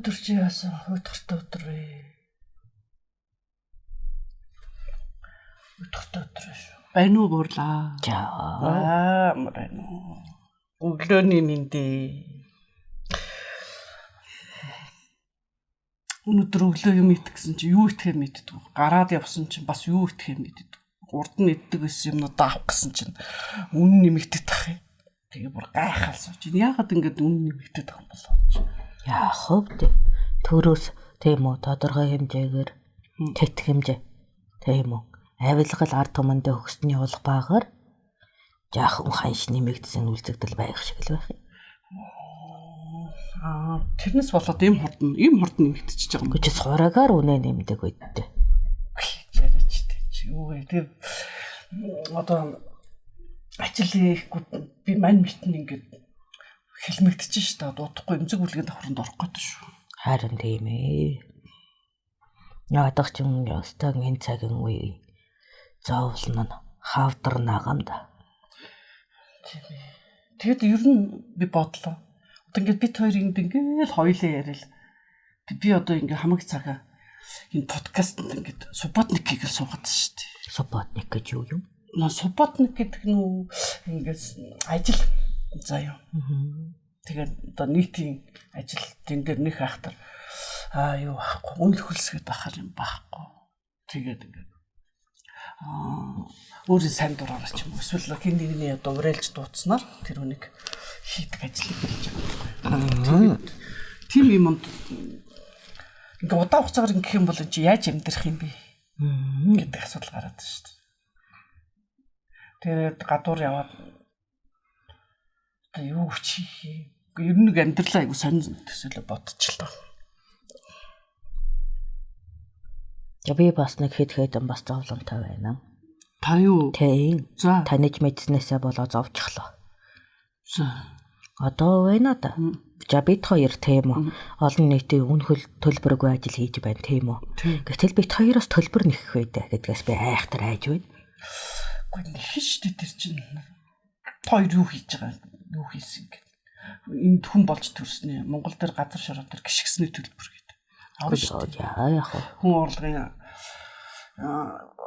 Өнөөдөр чи яасан уйтгартай өдөр вэ? Уйтгартай өдөр шүү. Байна уу буурлаа? За. Аа, амар байна уу. Өглөөний мэндээ. Өнөөдөр өглөө юм идэх гэсэн чи юу идэхээ мэддэг. Гараад явсан чинь бас юу идэхээ мэддэг. Урд нь иддэг байсан юмнуудаа авах гэсэн чинь үнэн нэмэгдэх тах юм. Тэгээ бүр гайхал сууж. Яагаад ингэж үнэн нэмэгдэх юм болоо гэж. Яах вэ? Төрөөс тийм үү тодорхой хэмжээгээр тэт хэмжээ тийм үү авилгал ард түмэндээ хөгсний улбаагаар жаахан ханш нэмэгдсэн үлзэгдэл байх шиг л байх юм. Аа, тэрнээс болоод ийм хурд нэмэгдчихэж байгаа юм. Үгүй чи сураагаар үнэ нэмдэг үедээ. Яриач тий. Юу вэ? Тэгээ одоо ажил хийхгүй би мань митэн ингээд хилмигдчихэж ш та дуудахгүй эмзэг үлгийн давхранд орох гээд шүү. Харин тийм ээ. Яадаг ч юм ёстой энэ цагийн үе зовлон нь хавдарна гам да. Тийм ээ. Тэгэд ер нь би бодлоо. Одоо ингээд бит хоёр энд ингээд хоёлаа яриад би одоо ингээд хамаг цагаа энэ подкастт ингээд субботник хийгээл суугаад шүү дээ. Субботник гэж юу юм? Наа субботник гэдэг нь ингээд ажил заа юу. Тэгээд одоо нийтийн ажил тэн дээр нэх ахтар аа юу байхгүй үнэлэх хөлсгээд ахаар юм байхгүй. Тэгээд ингээд өөрийн сайн дураараа ч юм уу эсвэл хэн нэгний одоо уриалж дуудснаар тэр хүнийг хийдэг ажлыг хийж байгаа байхгүй. Тэгээд тийм юмд ингээ удаан хугацаагаар ингэх юм бол чи яаж амьдрах юм бэ гэдэг асуудал гараад байна шүү дээ. Тэгээд гадуур яваад одоо юу хийх юм? Ер нь нэг амьдралаа айгу сонин төсөөлө бодчихлоо. За би бас нэг хэд хэдэн бас зовлонтой байна. Та юу? Тийм. За. Таних мэдснээсээ болоо зовчихлоо. За. Одоо байна да. За бид хоёр тийм үү. Олон нийтийн үн хөл төлбөргүй ажил хийж байна тийм үү. Гэтэл бид хоёроос төлбөр нэхэх үү гэдгээс би айхтар айж байна. Үгүй нэхэн шүү дээ тэр чинь. Та хоёр юу хийж байгаа юм? Юу хийсэн гэдэг. Энд хүн болж төрснөө Монгол дээр газар шороо дээр гიშгсэний төлбөр гэдэг. Авна шүү дээ. Яа яах вэ? Хүн орлогын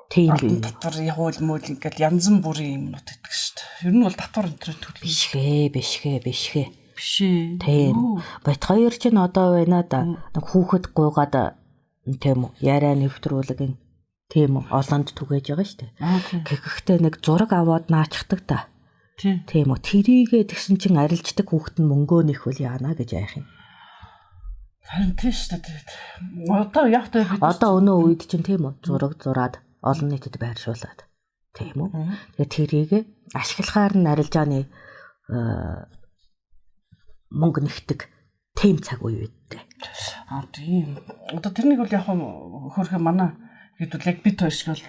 тийм би татвар явуул мөл ингээл янз бүрийн юмнууд гэдэг шүү дээ. Ер нь бол татвар энэ төр төлбөр. Бишгэ. Биш ээ. Тийм. Бат хоёр чинь одоо байна да. Нэг хүүхэд гуйгаад тийм үү яриа нэвтрүүлэг тийм үү олонд түгээж байгаа шүү дээ. Гэхдээ нэг зураг аваад наачдаг та. Тийм үү тэрийгээ тэгсэн чинь арилждаг хүүхэд нь мөнгөө нэхвэл яана гэж айх юм. Харин тийм шүү дээ. Одоо яг та бид одоо өнөө үед чинь тийм үү зураг зураад олон нийтэд байршуулад тийм үү. Тэгээ тэрийг ашиглахаар нь арилжааны мөнгө нэхдэг тийм цаг үе үедээ. Аа тийм. Одоо тэрнийг бол яг хөрхө манай хэд бол яг бид хоёр шиг бол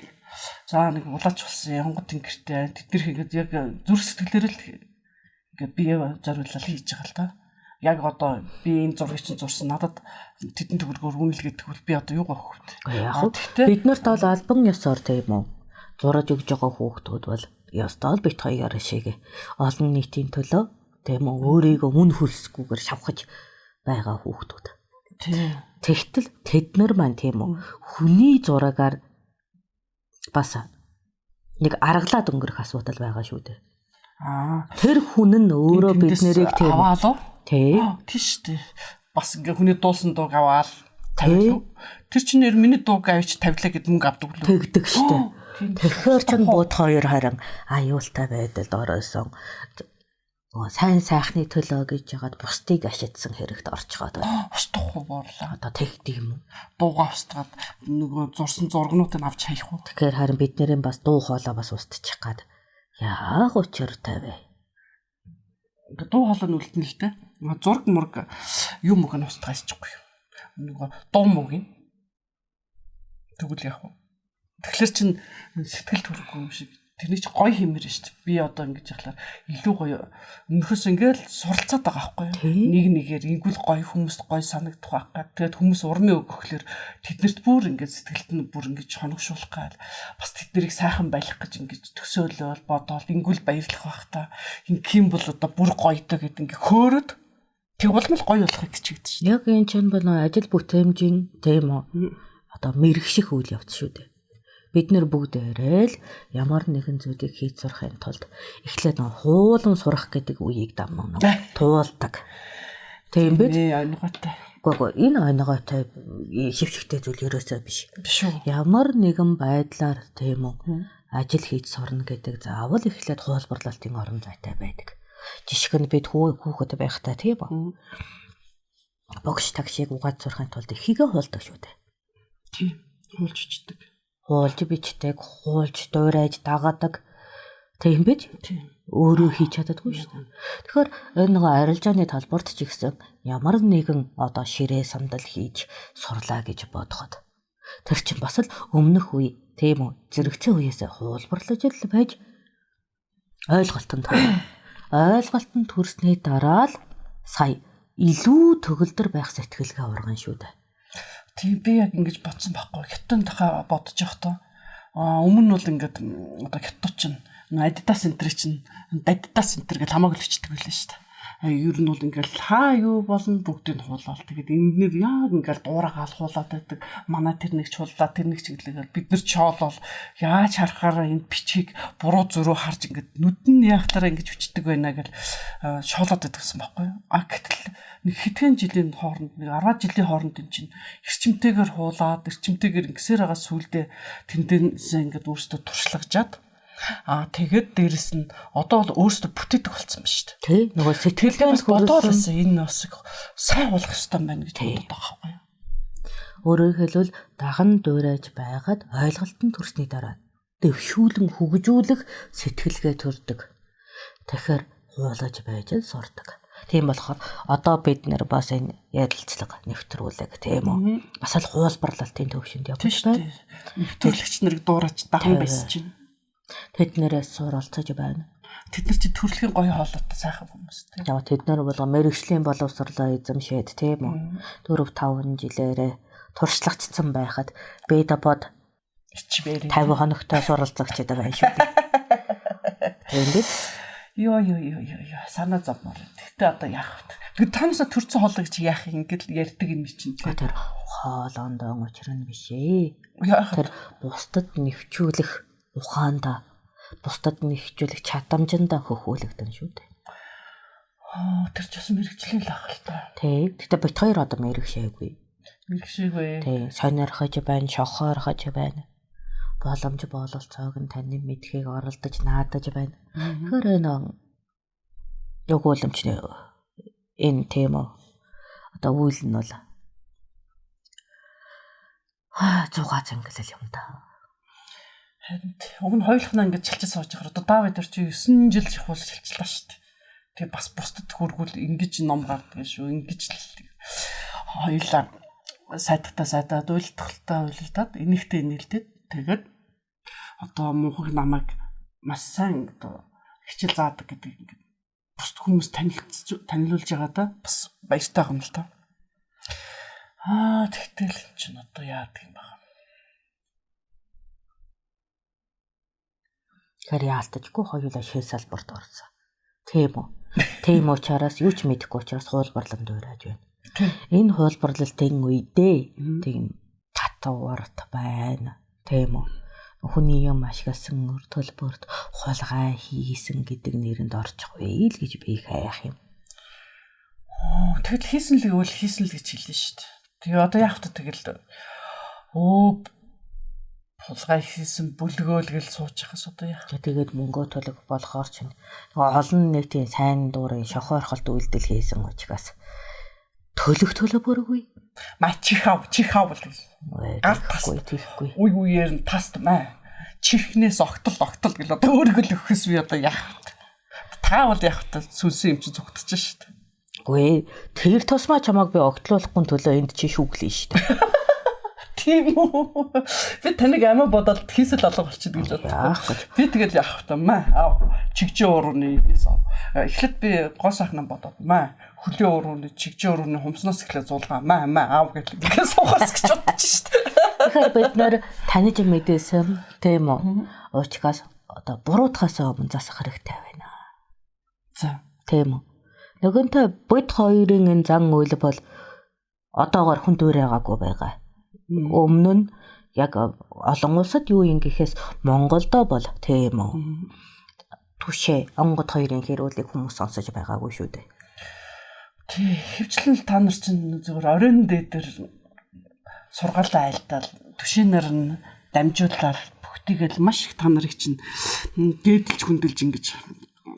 за нэг улаач болсон янгот тэнгэртэй тэд нар хийгээд яг зүрх сэтгэлээр л ингээд бие зориулал хийж байгаа л та. Яг одоо би энэ зургийг чинь зурсан надад тэдэн төгрөгөөр үнэлгээдэг бол би одоо юугаа өгөх вэ? Яг бид нарт бол албан ёсоор тийм үү зураж өгж байгаа хүүхдүүд бол ёстой л бит хоёр шиг олон нийтийн төлөө тийм үү өөрийгөө үн хөлсгүйгээр шавхаж байгаа хүүхдүүд. Тийм. Тэгтэл тэд нар маань тийм үү хүний зурагаар бас нэг аргалаад өнгөрөх асуудал байгаа шүү дээ. Аа. Тэр хүн нь өөрөө бид нарыг тийм аваалуу. Тий. Тийм шүү дээ. Бас ингээ хүний дуусан дууг аваал тавилуу. Тэр чинь нэр миний дууг авч тавилаа гэд мөнгө авдаг лүү. Тэгдэг шүү дээ. Тэгэхээр чин бод хоёр харин аюултай байдалд ороосон. Сайн сайхны төлөө гэж яагаад бусдыг ашидсан хэрэгт орчгоод байна. Устдах уу боорлаа. Одоо тэгдэг юм уу? Дуугаа устгаад нөгөө зурсан зургнуудыг авч хаях уу? Тэгэхээр харин бид нэрийн бас дуу хоолой бас устчих гад. Яах учиртай вэ? Ингээ дуу хоолой нь үлдэнэ л дээ. Зург мург юм үг нь устгаасчихгүй юм. Нөгөө дуу мууг нь тэгвэл яах вэ? Тэгэхээр чин сэтгэл төрөхгүй юм шиг. Тэрний чи гоё хэмээр шүү дээ. Би одоо ингэж яхалаар илүү гоё өмнөхөөс ингээл суралцаад байгаа байхгүй юу? Нэг нэгээр ингүүл гоё хүмүүст гоё санагдах байх гад. Тэгээд хүмүүс урмын үг өгөхлөөр тэднэрт бүр ингээд сэтгэлд нь бүр ингэж хоногшуулах гал бас тэднийг сайхан байх гэж ингэж төсөөлөөл бодоол ингүүл баярлах байх та. Ингэх юм бол одоо бүр гоётой гэд ингээ хөөрөд Тэг улам л гоё болохыг хичээдэг шин. Яг энэ чинь бол ажил бүтээмжийн тийм үү? Одоо мэрэгших үйл явц шүү дээ. Бид нэр бүгдээрээ л ямар нэгэн зүйлийг хийж сурахын тулд эхлээд хуулан сурах гэдэг үеийг дамнаа туулдаг. Тийм биз? Өнгөтэй. Үгүй энэ өнгөтэй хөвшигтэй зүйл ерөөсөө биш. Биш үү? Ямар нэгэн байдлаар тийм үү ажил хийж сурна гэдэг заавал эхлээд хуулбарлалтын орон зайтай байдаг. Жишг нь бид хүүхэд байхдаа тийм үү? Богш такшиг угаад сурахын тулд ихийгээ хуулдаг шүү дээ. Тийм. Хуулж бичдэг. Хуулж бичдэг, хуулж дуурайж дагадаг. Тийм биз? Тийм. Өөрөө хийж чаддаггүй шүү дээ. Тэгэхээр энэ нөгөө арилжааны талбарт ч ихсэн ямар нэгэн одоо ширээ сандал хийж сурлаа гэж бодоход тэр чинь бас л өмнөх үе тийм үү зэрэгцээ үеэсээ хуулбарлаж л байж ойлголтод ойлголт нь төрсний дараа л сая илүү төгөлдөр байх сэтгэлгээ урган шүү дээ. Тийм би яг ингэж бодсон байхгүй. Хятад тахаа бодож явахдаа өмнө нь бол ингээд одоо хятад чинь Adidas энтер чинь Adidas энтер гэж хамаагүй л бичдэг байлаа шүү дээ. Ер нь бол ингээл хаа юу болно бүгдийг хуулаад тэгээд энэ нэр яг ингээл дуурайгаа алхуулаад байдаг. Манай тэр нэг ч хууллаа тэр нэг ч гэлээгээр бид нар чоолол яаж харахаараа энэ бичгийг буруу зөрүү харж ингээд нүд нь яахлаараа ингэж бичдэг байна гэл шоолоод байдаг гэсэн байхгүй юу. А гэтэл нэг хэдхэн жилийн хооронд нэг 10 жилийн хооронд эн чинь эрчимтэйгээр хуулаад эрчимтэйгээр ингэсээр байгаа сүулдэ тэндээс ингээд өөрсдөө туршлагажаад тэгээд дээрэс нь одоо бол өөрсдөө бүтээдэг болсон ба шүү дээ. Тий, нөгөө сэтгэлгээ бас бодоолсон энэ бас сайн болох ёстой юм байна гэж боддог байхгүй юу? Өөрөөр хэлбэл даган дуурайж байгаад ойлголтын төрсний дараа дэвшүүлэн хөгжүүлэх сэтгэлгээ төрдөг. Тэгэхээр хуулаж байж л сурдаг. Тийм болохоор одоо бид нэр бас энэ ярилцлага нэвтрүүлэг тийм үү? Бас л хуулбарлалтын төвшөнд явж байна. Нэвтрүүлэгч нарыг дуурайж даган байсан чинь Тэд нэрээс суралцаж байна. Тэд нар чи төрөлхийн гоё хоолойтой сайхан хүмүүс тийм. Яа тэд нар бол мэрэгжлийн боловсрлоо эзэмшээд тийм үү. 4 5 жилээрээ туршлагачсан байхад беда бод ичмээр 50 хоногтой суралцагч байгаа юм шүү дээ. Тийм биз? Йоо санаа зовмоор. Тэгтээ одоо яах вэ? Тэг танаасаа төрсөн хоолой гэж яах юм ингээд ярьдаг юм чинь. Тэр хоолондоо учир нь биш ээ. Тэр бусдад нэвчүүлэх ухаанда бусдад нэвчүүлэх чадамжиндаа хөхүүлэгдэн шүү дээ. Тэр ч бас мэрэгжлийн л ах л та. Тий. Гэтэ бит хоёр одоо мэрэгшээгүй. Мэрэгшээгүй. Тий. Сонирхож байна, шохоорхож байна. Боломж бололцоог нь таны мэдхийг оролдож наадаж байна. Тэгэхээр энэ өгүүлэмжний энэ тийм үү. Одоо үйл нь бол зугаа зингэлэл юм да. Харин уг нь хоёулахнаа ингэж шилжиж сууж байгаа. Одоо Давид тэр чи 9 жил шахуул шилжлээ шүү дээ. Тэгээ бас бусдад хөргүүл ингэж ном гардаг шүү. Ингэж л хоёулаа сайдахтаа сайдаад, уйлдахтаа уйлдаад, энийхтэй энэлдээд тэгээд одоо мунхаг намайг маш сайн одоо хичээл заадаг гэдэг ингээд бусд хүмүүс танилцуулж байгаа да бас баяртай юм л та. Тэгтэл чинь одоо яадаг юм бэ? Тэгэхээр яалтчгүй хоёулаа шил салбарт орсон. Тийм үү? Тийм учраас юу ч мэдэхгүй учраас хуулбарлан дуурайж байна. Энэ хуулбарлалтын үедээ тийм татварт байна. Тийм үү? Хүний юм ашигласан өр төлбөрт хулгай хийсэн гэдэг нэрэнд орчихвээ л гэж би хайх юм. Тэгэл хийсэн л гэвэл хийсэн л гэж хэлнэ шүү дээ. Тэгээ одоо яах вэ тэгэл хулгай хийсэн бүлгөөл гэл сууж яхаас одоо яах. Тэгээд мөнгөө төлөх болохоор чинь олон нийтийн сайн дурын шохоорхолт үйлдэл хийсэн учраас төлөх төлбөргүй. Ма чихав л гэж. Гар тасгүй тийхгүй. Үе үеэр нь таст маа. Чихнээс огтол гэл одоо өөрийгөө л өгөхөөс би одоо яах вэ? Та бол яах вэ? Сүнсэн юм чи зүгтчихэж шүү дээ. Үгүй тэр тусмаа чамааг би огтлуулахгүй төлөө энд чи шүүглээ шүү дээ. Тийм үү? Би таныг амиа бодоод хийсэл алга болчиход гэж бодлоо. Би тэгэл яах вэ? Маа ав чигжээ урууны эндээс ав. Эхлээд би гоо сайхнаа бодоод маа хөлийн урууны чигжээ урууны хумсноос эхлээд зулгаа маа ав гэл ингээд суухаас гэж бодчих шүү дээ. Тэгэхээр бид нэр таних мэдээсэн тийм үү? Уучгаас одоо буруутахаас өмнө засах хэрэгтэй байна. За. Тийм үү? Нөгөөнтэй бид хоёрын энэ зан үйл бол одоогоор хүн дуурайгаагүй байгаа. Өмнө нь яг олон улсад юу юм гэхээс Монголдо бол тийм үү. Түшээ онгод хоёрын хэрүүлийг хүмүүс сонсож байгаагүй шүү дээ. Тий, хөвчлэн та нар чинь зөвхөн оройн дээдэр сургаалаа айлтал түшээнээр нь дамжуулаад бүгдийг л маш их та нарыг чинь дээдэлж хүндэлж ингэж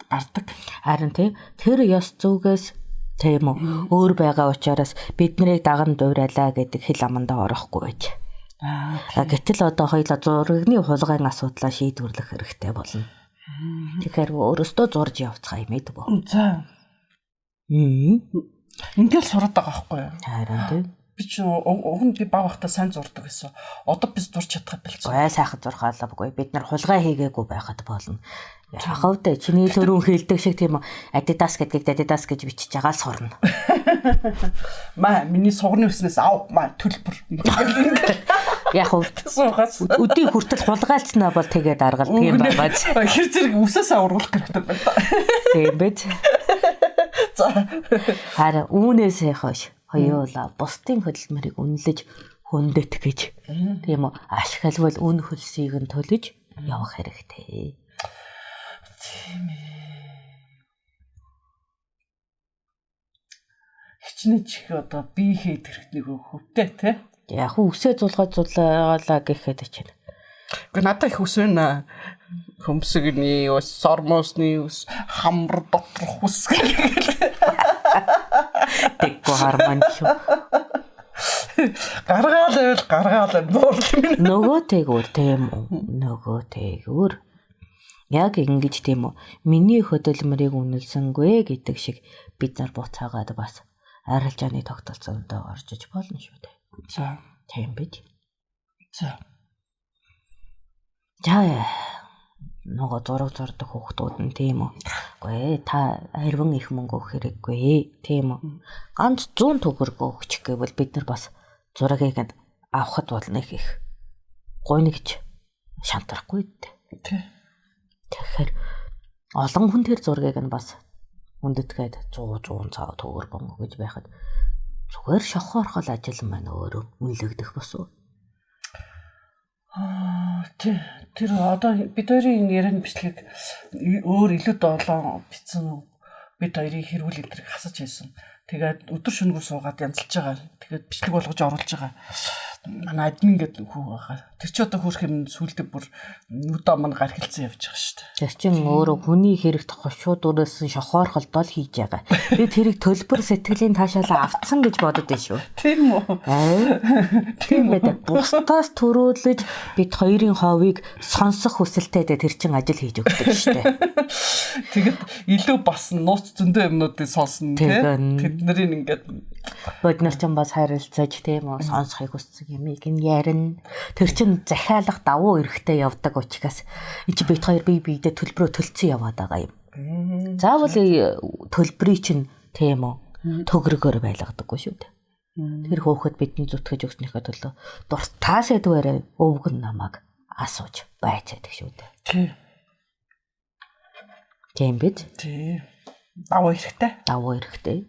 гардаг. Харин тий тэр ёс зүгээс тийм үү өөр байгаа учраас бид нарыг даган дуурайлаа гэдэг хэл амандаа орохгүй байж. Гэтэл одоо хоёлаа зургийн хулгайн асуудлаа шийдвэрлэх хэрэгтэй болно. Тэгэхээр өөрөөсөө зурж явцгаа юм ээ. За. Ингээл сураад байгаа байхгүй юу? Харин тий. Би ч уг нь би баг байхдаа сайн зурдаг гэсэн. Одоо би зурж чадах болсон. Гой сайхан зурхаалаагүй. Бид нар хулгай хийгээгүй байхад болно. Яг вэ чиний төрөн хэлдэг шиг тийм үү Adidas гэдгийг Adidas гэж бичиж байгаа л сурна. Маа миний сугны үснээс ав маа төлбөр. Яг суугаас өдий хүртэл хулгайлцнаа бол тэгээд аргал тийм байгаа. Хэр зэрэг үсээс авруулах хэрэгтэй байна. Тийм биз. За. Харин үүнээсээ хойш хоёулаа бусдын хөдөлмөрийг үнэлж хөндөт гэж тийм үү ашиглавал үн хөлсийг нь төлөж явах хэрэгтэй. Тийм ээ. Хичнээн чих одоо бие хийх хэрэгтнийг хөвтэй те. Яг хөө үсээ зулгаа зулгаалаа гэхэд чинь. Гэхдээ надад их ус байна. Хөмсгний ус, сормоосны ус, хамар доторх ус гэх. Тэггүй харман шүү. Гаргаал байвал гаргаал буурл минь. Нөгөө тэгүр тийм үү? Нөгөө тэгүр. Яг ингэж тийм үү? Миний хөдөлмөрийг үнэлсэнгүй гэдэг шиг бид нар буцаагаад бас арилжааны тогтолцоонд орж иж болно шүү дээ. За. Тийм биз? За. За. Нөгөө зураг зурдаг хүүхдүүд нь тийм үү? Үгүй ээ, та арвин их мөнгө өгөх хэрэггүй, тийм үү? Ганц 100 төгрөг өгчих гэвэл бид нар бас зургийг авахд бол нэг их гойногч шантарахгүй дээ. Тий. Тэгэхээр олон хүн тэр зургийг нь бас хүндэтгээд 100 100 төгрөг мөнгө гэж байхад зүгээр шохоорхол ажил маань өөрөө үнэлэгдэх босуу. Тий. Тэр одоо бид хоёрын ярианы бичлэгийг өөр илүү долоон бичсэн бид хоёрын хэрүүл энтрийг хасаж хийсэн. Тэгээд өдөр шөнөгүй суугаад янзалж байгаа. Тэгээд бичлэг болгож оруулж байгаа. Манай админ гэдэг хүү байгаа. Тэр чи одоо хөөрх юм сүулдэ бүр нүд ам нь гархилцсан явж байгаа шүү дээ. Тэр чин өөрөө хүний хэрэгт хошууд өрөөсөн шохоорхолдоо л хийж байгаа. Би тэрийг төлбөр сэтгэлийн таашаалаа автсан гэж бодод байна шүү. Тийм үү? Тийм байдаг. Бусдаас төрүүлж бид хоёрын ховыг сонсох хүсэлтэй тэр чин ажил хийж өгдөг шүү дээ. Тэгэд илүү бас нууц зөндөө юмнуудыг сонсно тий. Тэд нарыг ингээд бид нар ч бас харилцаж тийм үү сонсохыг хүссэн юмыг нь ярина. Тэр чин захиалах давуу эрэхтэй явдаг учраас энэ чи бид хоёр бие биедээ төлбөрөө төлцөн яваад байгаа юм. Заавал төлбөрийг чинь тийм үү төгрөгөөр байлгадаггүй шүү дээ. Тэр хөөхөд бидний зүтгэж өгснийхөө төлөө дуртай сэдвээрээ өвгөн намайг асууж байцаадаг шүү дээ. Тий. Тийм биз? Тий. Давуу эрэхтэй. Давуу эрэхтэй.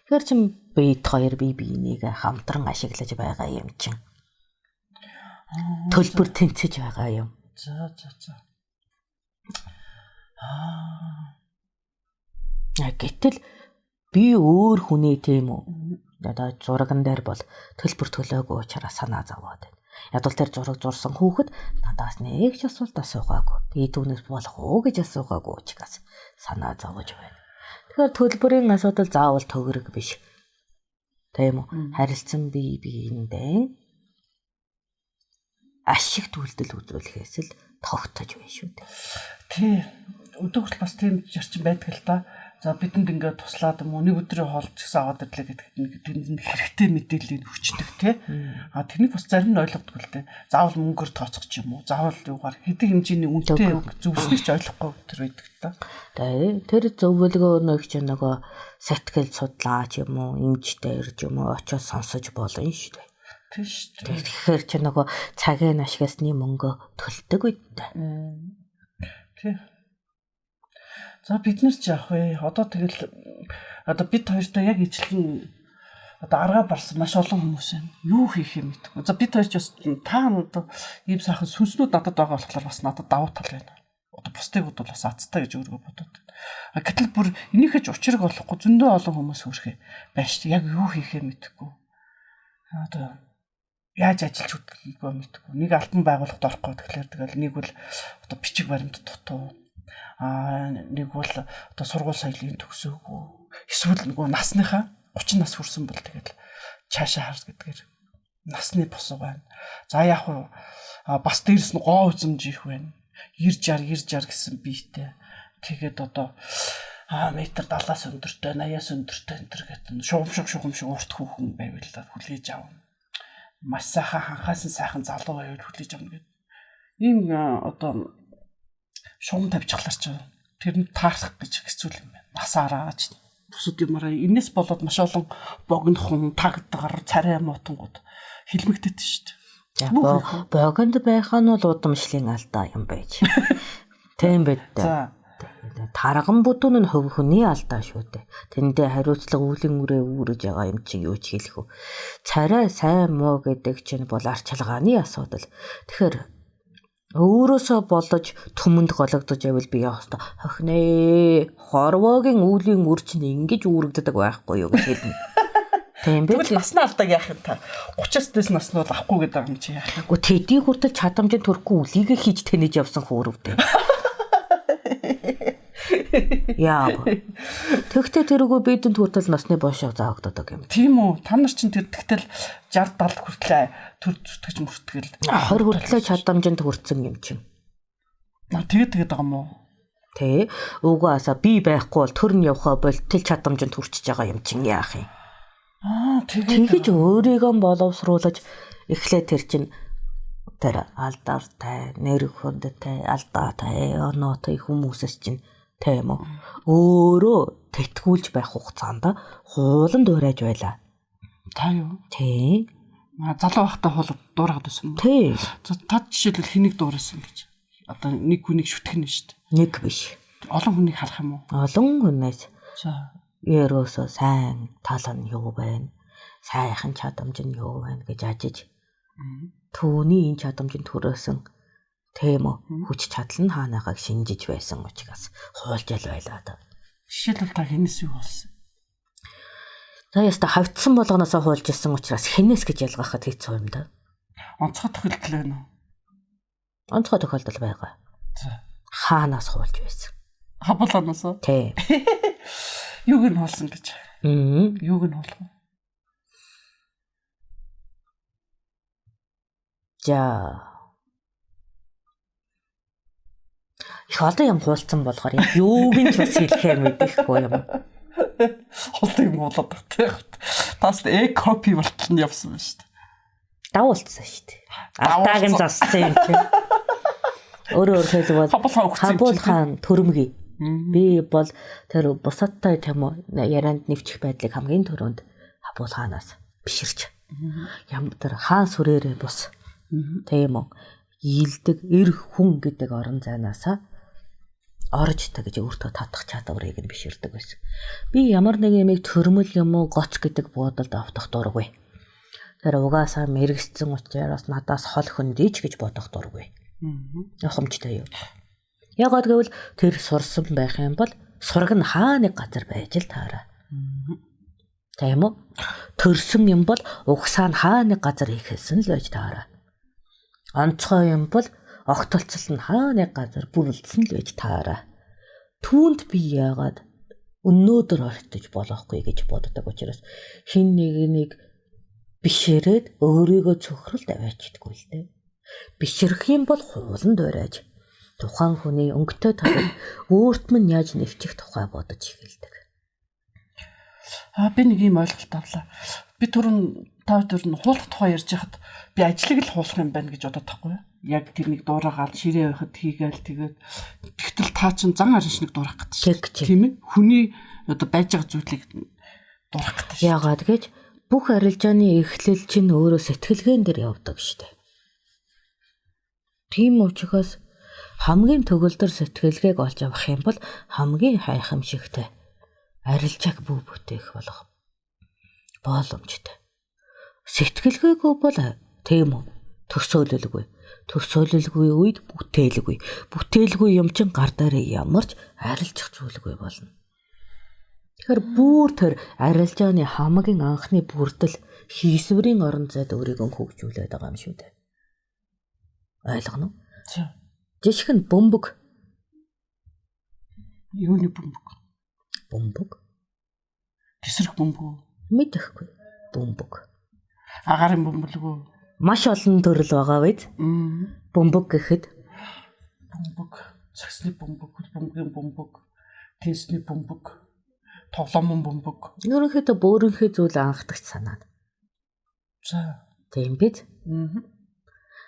Тэгэхээр чин бид хоёр бие биенийг хамтран ашиглаж байгаа юм чин. Төлбөр тэнцэж байгаа юм. За за за. Гэтэл би өөр хүний тийм үү? Одоо зураган дээр бол төлбөр төлөөгүй учраас санаа зовоод байна. Ядвал тэр зураг зурсан хүүхэд надаас нэг ч асуулт асуугаагүй. Би түүнээс болох уу гэж асуугаагүй учраас санаа зовж байна. Тэгэхээр төлбөрийн асуудал заавал төгрөг биш. Тийм үү? Харилцан бие биендээ ашиг үйлдэл үзүүлэхээс л тогтож байна шүү дээ. Тий. Өдөө хүртэл бас тийм зарчим байдаг л та. За бидэнд ингээд туслаад юм уу нэг өдрийн хоол ч гэсэн аваад ирлээ гэдэгт нэг тэнд хэрэгтэй мэдээллийг хүчдэг тий. А тэрнийг бас зарим нь ойлгодгүй л дээ. Заавал мөнгөөр тооцох ч юм уу. Заавал юугаар хэдэн хэмжээний үнэтэй зөвснгийг ч ойлгохгүй тэр байдаг та. Тэр зөвлөгөө нэг чинь нөгөө сэтгэл судлаа ч юм уу, эмчтэй ирж юм уу очиод сонсож болно шүү дээ. Тийм шүү дээ. Тэгэхээр чи нөгөө цагийн ашигласны мөнгө төлдөг үедээ. Тий. За бид нар ч яах вэ? Одоо тэгэл одоо бид хоёртой яг ижлэн одоо аргаа барсан маш олон хүмүүс байна. Юу хийх юм мэдэхгүй. За бид хоёр ч бас та одоо ийм сайхан сүнснүүд надад байгаа болохоор бас надад давуу тал байна. Одоо бусдыг бол бас азтай гэж өөрийгөө бодоод. Гэтэл бүр энийхээ ч учрыг олохгүй зөндөө олон хүмүүс хөрхөө байж яг юу хийхээ мэдэхгүй. Одоо яаж ажиллаж үдгийг мэдэхгүй. Нэг альбом байгууллагад орохгүй тэгэхээр тэгэл нэг бол одоо бичиг баримт дутуу. Нэг бол одоо сургууль соёлын төгсөөгүй. Эсвэл нөгөө насныхаа 30 нас хүрсэн бол тэгэл цаашаа хар гэдгээр насны босго байна. За яг уу бас дээрэс нь гоо үзэмж их байна. 90 60 90 60 гэсэн биетэй. Тэгээд одоо метр 70-аас өндөртэй, 80-аас өндөртэй энэ төр гэдэг шугам шиг урт хүүхэн байвал хүлээж авна. Маш сайхан ханхаас нь сайхан залуу байвал хүлээж авна гэдэг. Ийм одоо шугам тавьчихлаар ч тэрэнд таарах гэж хэцүү юм байна. Насаараач бусад юмараа энэс болоод маш олон богинохон тагдгаар царай муутангууд хилмигдээд шүү дээ. За богинд байх нь бол удамшлын алдаа юм байж. Тийм байд. За тарган бүдүүн нь хувь хүний алдаа шүү дээ. Тэндээ хариуцлага үлийн үрээ үүрэж байгаа юм чинь юу ч хэлэх үү. Царай сайн муу гэдэг чинь бол арчилгааны асуудал. Тэгэхээр өөрөөсөө болож түмэнд гологдож байвал би яах ёстой. Хохинэ хорвоогийн үлийн үр чинь ингэж үүрэгддэг байхгүй юу гэж хэлнэ. Тийм бэ? Тэгвэл насны алдааг яах юм та? 30-аас дээш насны бол авахгүй гэдэг юм чи яах юм? Үгүй тэдний хүртэл чадамжийн төрөхгүй үлийгээ хийж тэнэж явсан хөөрөвдөө. Яа. Тэгтээ тэрүүгөө бидэнд хүртэл насны бошоо заагддаг юм. Тийм үү? Та нар чинь тэр тэгтэл 60 70 хүртлээ төр зүтгэж мөртгэл. 20 хүртлээ чадамжинд хүрсэн юм чинь. Тэгээд байгаа юм уу? Тэ. Угаасаа би байхгүй бол төр нь явхаа бол тэл чадамжинд хүрчиж байгаа юм чинь яах юм? Тэгээд тэгэж өөрийгөө боловсруулаж эхлээ тэр чинь тэр алдартай, нэр хүндтэй, алдаатай, оноотой хүмүүсээс чинь тийм үү. Өөрөө тэтгүүлж байх хугацаанд хуулан дуурайж байлаа. Та юу? Тийм. Залуу байхдаа хуулаад дуурайгаад байсан юм. Тийм. Та жишээлбэл хэнийг дуурайсан гэж. Одоо нэг хүнийг шүтгэнэ шүү дээ. Нэг биш. Олон хүнийг харах юм уу? Олон хүнээс. За. Ерөөсөө сайн тал нь юу байна? Сайхан чадамж нь юу байна гэж ажиж. Түүний энэ чадамжинд төрөөсөн тийм үү хүч чадал нь хаанагааг шинжиж байсан учраас хуулж ял байлаа да. Жишээлбэл та хэнээс юу болсон? За яста хавцсан болгоноосоо хуулж исэн учраас хэнээс гэж ялгаахад хэцүү юм да. Онцгой тохиолдол байна уу? Онцгой тохиолдол байгаа. За. Хаанаас хуулж байсан? Хабууланаас уу? Тийм. Юуг нь хуулсан гэж? Юуг нь хуулах вэ? За. Их олон юм хуулсан болохоор яг юуг нь ч бас хэлэхээ мэдэхгүй юм. Олон юм хуулаад багтай. Таас э-копи болтол нь явсан байна шүү дээ. Давуулсан шүү дээ. Алдааг нь зассан юм чинь. Өөрөөр хэлбэл Хабуул хаан төрөмгий. Би бол тэр бусадтай тийм үү ярианд нэвчих байдлыг хамгийн түрүүнд Хабуул хаанаас биширч. Ям тэр хаан сүрээрээ бус. Тийм үү. Ийлдэг эр хүн гэдэг орон зайнаасаа орж та гэж өөртөө татах чадварыг нь биширдэг байсан. Би ямар нэг юмыг төрмөл юм уу гоц гэдэг буудалд автах дургүй. Тэр угаасаа мэрэгссэн учраас надаас хол хөндийч гэж бодох дургүй. Ухамжтай юу. Ягаад гэвэл тэр сурсан байх юм бол сураг нь хаа нэг газар байж л таараа. Тийм үү? Төрсөн юм бол угсаа нь хаа нэг газар ихэлсэн л байж таараа. Онцгой юм бол огтолцол нь хаа нэг газар бүрэлдсэн л байж таараа. Түүнд би яагаад өнөөдөр ортож болохгүй гэж боддог учраас хин нэг нэг бишрээд өөрийгөө цөхрөлд аваачдаггүй л дээ. Бишрэх юм бол хуулан дуурайж тухайн хүний өнгөтэй талыг өөрт минь яаж нэвчих тухай бодож эхэлдэг. Би нэг юм ойлголт авлаа. Би түрүүн та хоёр нь хуулах тухай ярьж байхад би ажлыг л хуулах юм байна гэж бодоод тахгүй юу? Яг тэр нэг дуурайгаал ширээ байхад хийгээл тэгээд тэгтэл та чинь зан араншныг шиг дуурайх гэдэг шүү. Тийм ээ? Хүний одоо байж байгаа зүйлийг дуурайх гэдэг шүү. Яагаад гэж бүх арилжааны эхлэл чинь өөрөө сэтгэлгээн дээр явдаг шүү дээ. Тийм учраас Хамгийн төгөлдөр сэтгэлгээг олж авах юм бол хамгийн хайхамшигтай арилжааг бүү бүтээх болох боломжтой. Сэтгэлгээгүй бол тийм үү? Төсөөлөлгүй. Төсөөлөлгүй үед бүтээлгүй. Бүтээлгүй юм чин гар дээрээ ямар ч арилжих зүйлгүй болно. Тэгэхээр бүр тэр арилжааны хамгийн анхны бүрдэл хийсвэрийн орон зайд өөрийгөө хөгжүүлээд байгаа юм шүү дээ. Ойлгоно уу? Жишг нь бөмбөг. Юуны бөмбөг? Бөмбөг. Тэсрэх бөмбөг. Мэдэхгүй. Бөмбөг. Агарын бөмбөлөг үү? Маш олон төрөл байгаа биз? Бөмбөг гэхэд бөмбөг, сагсны бөмбөг, хөл бөмбөгийн бөмбөг, теннисний бөмбөг, тоглоомын бөмбөг. Ерөнхийдөө бөөрөнхий зүйл анхдагч санаа. За. Тийм биз?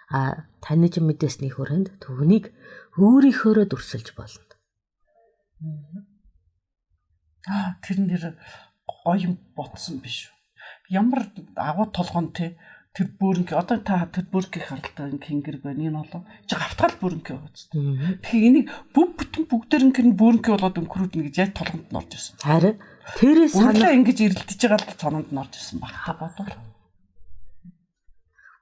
А таны ч мэдээсний хүрээнд түүнийг өөрийнхөөрөө дүрсэлж болно. Тэр нэр гоё юм ботсон биш үү? Ямар агуу толгоон те тэр бөөрөнхий одоо та тэр бөөрөнхий харалтай хингэр байна энэ болоо чи гавтгал бөөрөнхий байгаа зү. Тэгэхээр энийг бүх бүтэн бүгдээр ингэ бөөрөнхий болоод өнгөрүүднэ гэж яг толгонд нь орж ирсэн. Харин тэрээс санаа ингэж эрэлтэж байгаа л санаанд нь орж ирсэн баг та бодвол.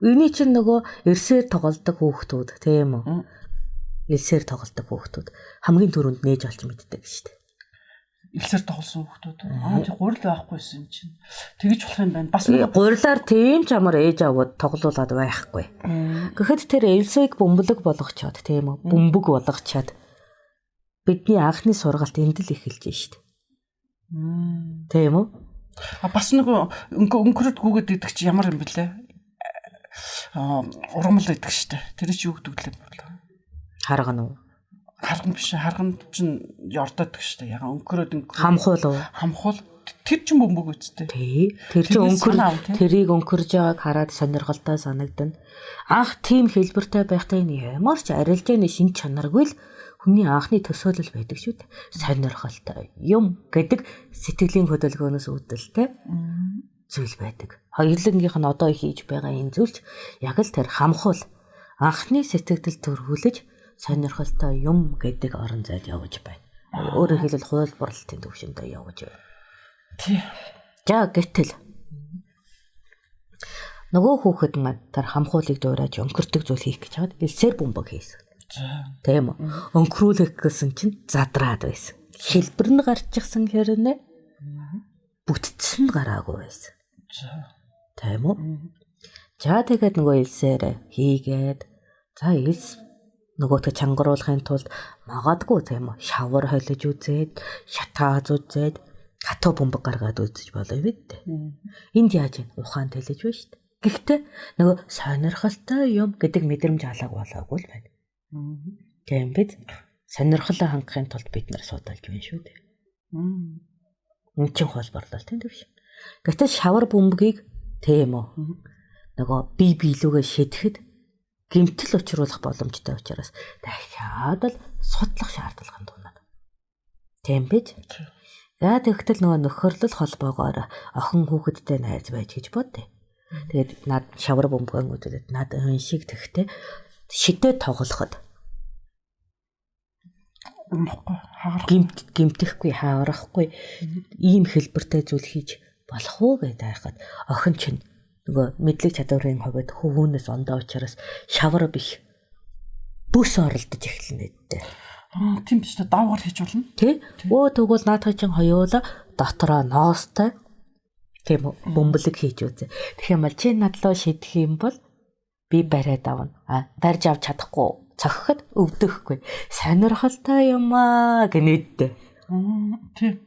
Эний чинь нөгөө эрсээр тоглодог хүүхдүүд тийм үү? Элсээр тоглодог хүүхдүүд хамгийн түрүүнд нээж олж мэддэг шүү дээ. Элсээр тоглосон хүүхдүүд. Аа тий гурил байхгүйсэн юм чинь. Тэгэж болох юм байна. Бас гурилаар тийм ч амар ээж аваад тоглуулад байхгүй. Гэхэд тэр элсийг бөмбөлөг болгочоод тийм үү? Бөмбөг болгочоод бидний анхны сургалт энд л эхэлж шүү дээ. Тийм үү? А бас нөгөө өнгөрөд гүгэд идэх чи ямар юм бэлээ? Ургамал идэх штэ. Тэр чи юу гэдэг лээ бодлоо. Харган уу? Харган биш. Харган чинь ёрдоод штэ. Яга өнгөрөөд өнгөрөө. Хамхуул уу? Хамхуул. Тэр чинь бөмбөг үсттэй. Тий. Тэр чинь өнгөр тэрийг өнгөрж байгааг хараад сонирхолтой санагдана. Анх тийм хэлбэртэй байхдаа энэ ямар ч арилжааны шин чанаргүй л хүний анхны төсөөлөл байдаг шүү дээ. Сонирхолтой юм гэдэг сэтгэлийн хөдөлгөөнөөс үүдэлтэй зүйл байдаг. Хоёулангийнх нь одоо хийж байгаа энэ зүйлч яг л тэр хамхуул анхны сэтгэгдэл төрүүлж сонирхолтой юм гэдэг орон зайд явж байна. Өөрөөр хэлбэл хуулбарлалтын төвшөндөө явж байна. Тий. За гэтэл нөгөө хүүхэд маань тэр хамхуулыг дуурайж өнгөртөг зүйл хийх гэж хаад элсээр бөмбөг хийсэн. За. Тийм үү? Өнгөрүүлэх гэсэн чинь задраад байсан. Хэлбэр нь гарчихсан хэрнээ бүтцэн гараагүй байсан. За. Тийм үү? За тэгээд нөгөө элсээр хийгээд за элс нөгөөтгө чангаруулахын тулд магадгүй тийм үү шавар холиж үзээд шатааз үзээд хатуу бөмбөг гаргаад үзэж болов юу дээ. Энд яаж вэ? Ухаан тэлэж байна шүү дээ. Гэхдээ нөгөө сонирхолтой юм гэдэг мэдрэмж алааг болоогүй л байна. Тийм биз? Сонирхолоо хангахын тулд бид нар судалж байна шүү дээ. Энд чинь хуулбарлалтын төвш. Гэтэл шавар бөмбөгийг тийм үү нөгөө бие биелүүгээ шидэхэд гэмтэл учруулах боломжтой учраас дахиад л судлах шаардлага тунаад. Тийм биз? За тэгтэл нөгөө нөхөрлөл холбоогоор охин хүүхэдтэй найз байж гэж бодъё. Тэгээд над шавар бөмбөгөн үзүүлээд над энэ шиг тэгтээ шидэ тоглоход унахгүй хагарах гэмтэхгүй хаагарахгүй ийм хэлбэртэй зүйл хийж болох уу гэдээ айхад охин чинь нөгөө мэдлэг чадварын хувьд хөвгүүнээс ондоо учраас шавар биш бүс оролдож эхэлнэ гэдэг. Аа тийм биш үү, давгаар хийж болно. Тий. Өө тэгвэл наадах чинь хоёулаа дотроо ноостой тийм үү бөмбөлөг хийж үзье. Тэгэх юм бол чи надлуу шидэх юм бол би бариад авна. А барьж авч чадахгүй цохиход өвдөхгүй. Сонирхолтой юм аа гэнэдтэй. Тийм.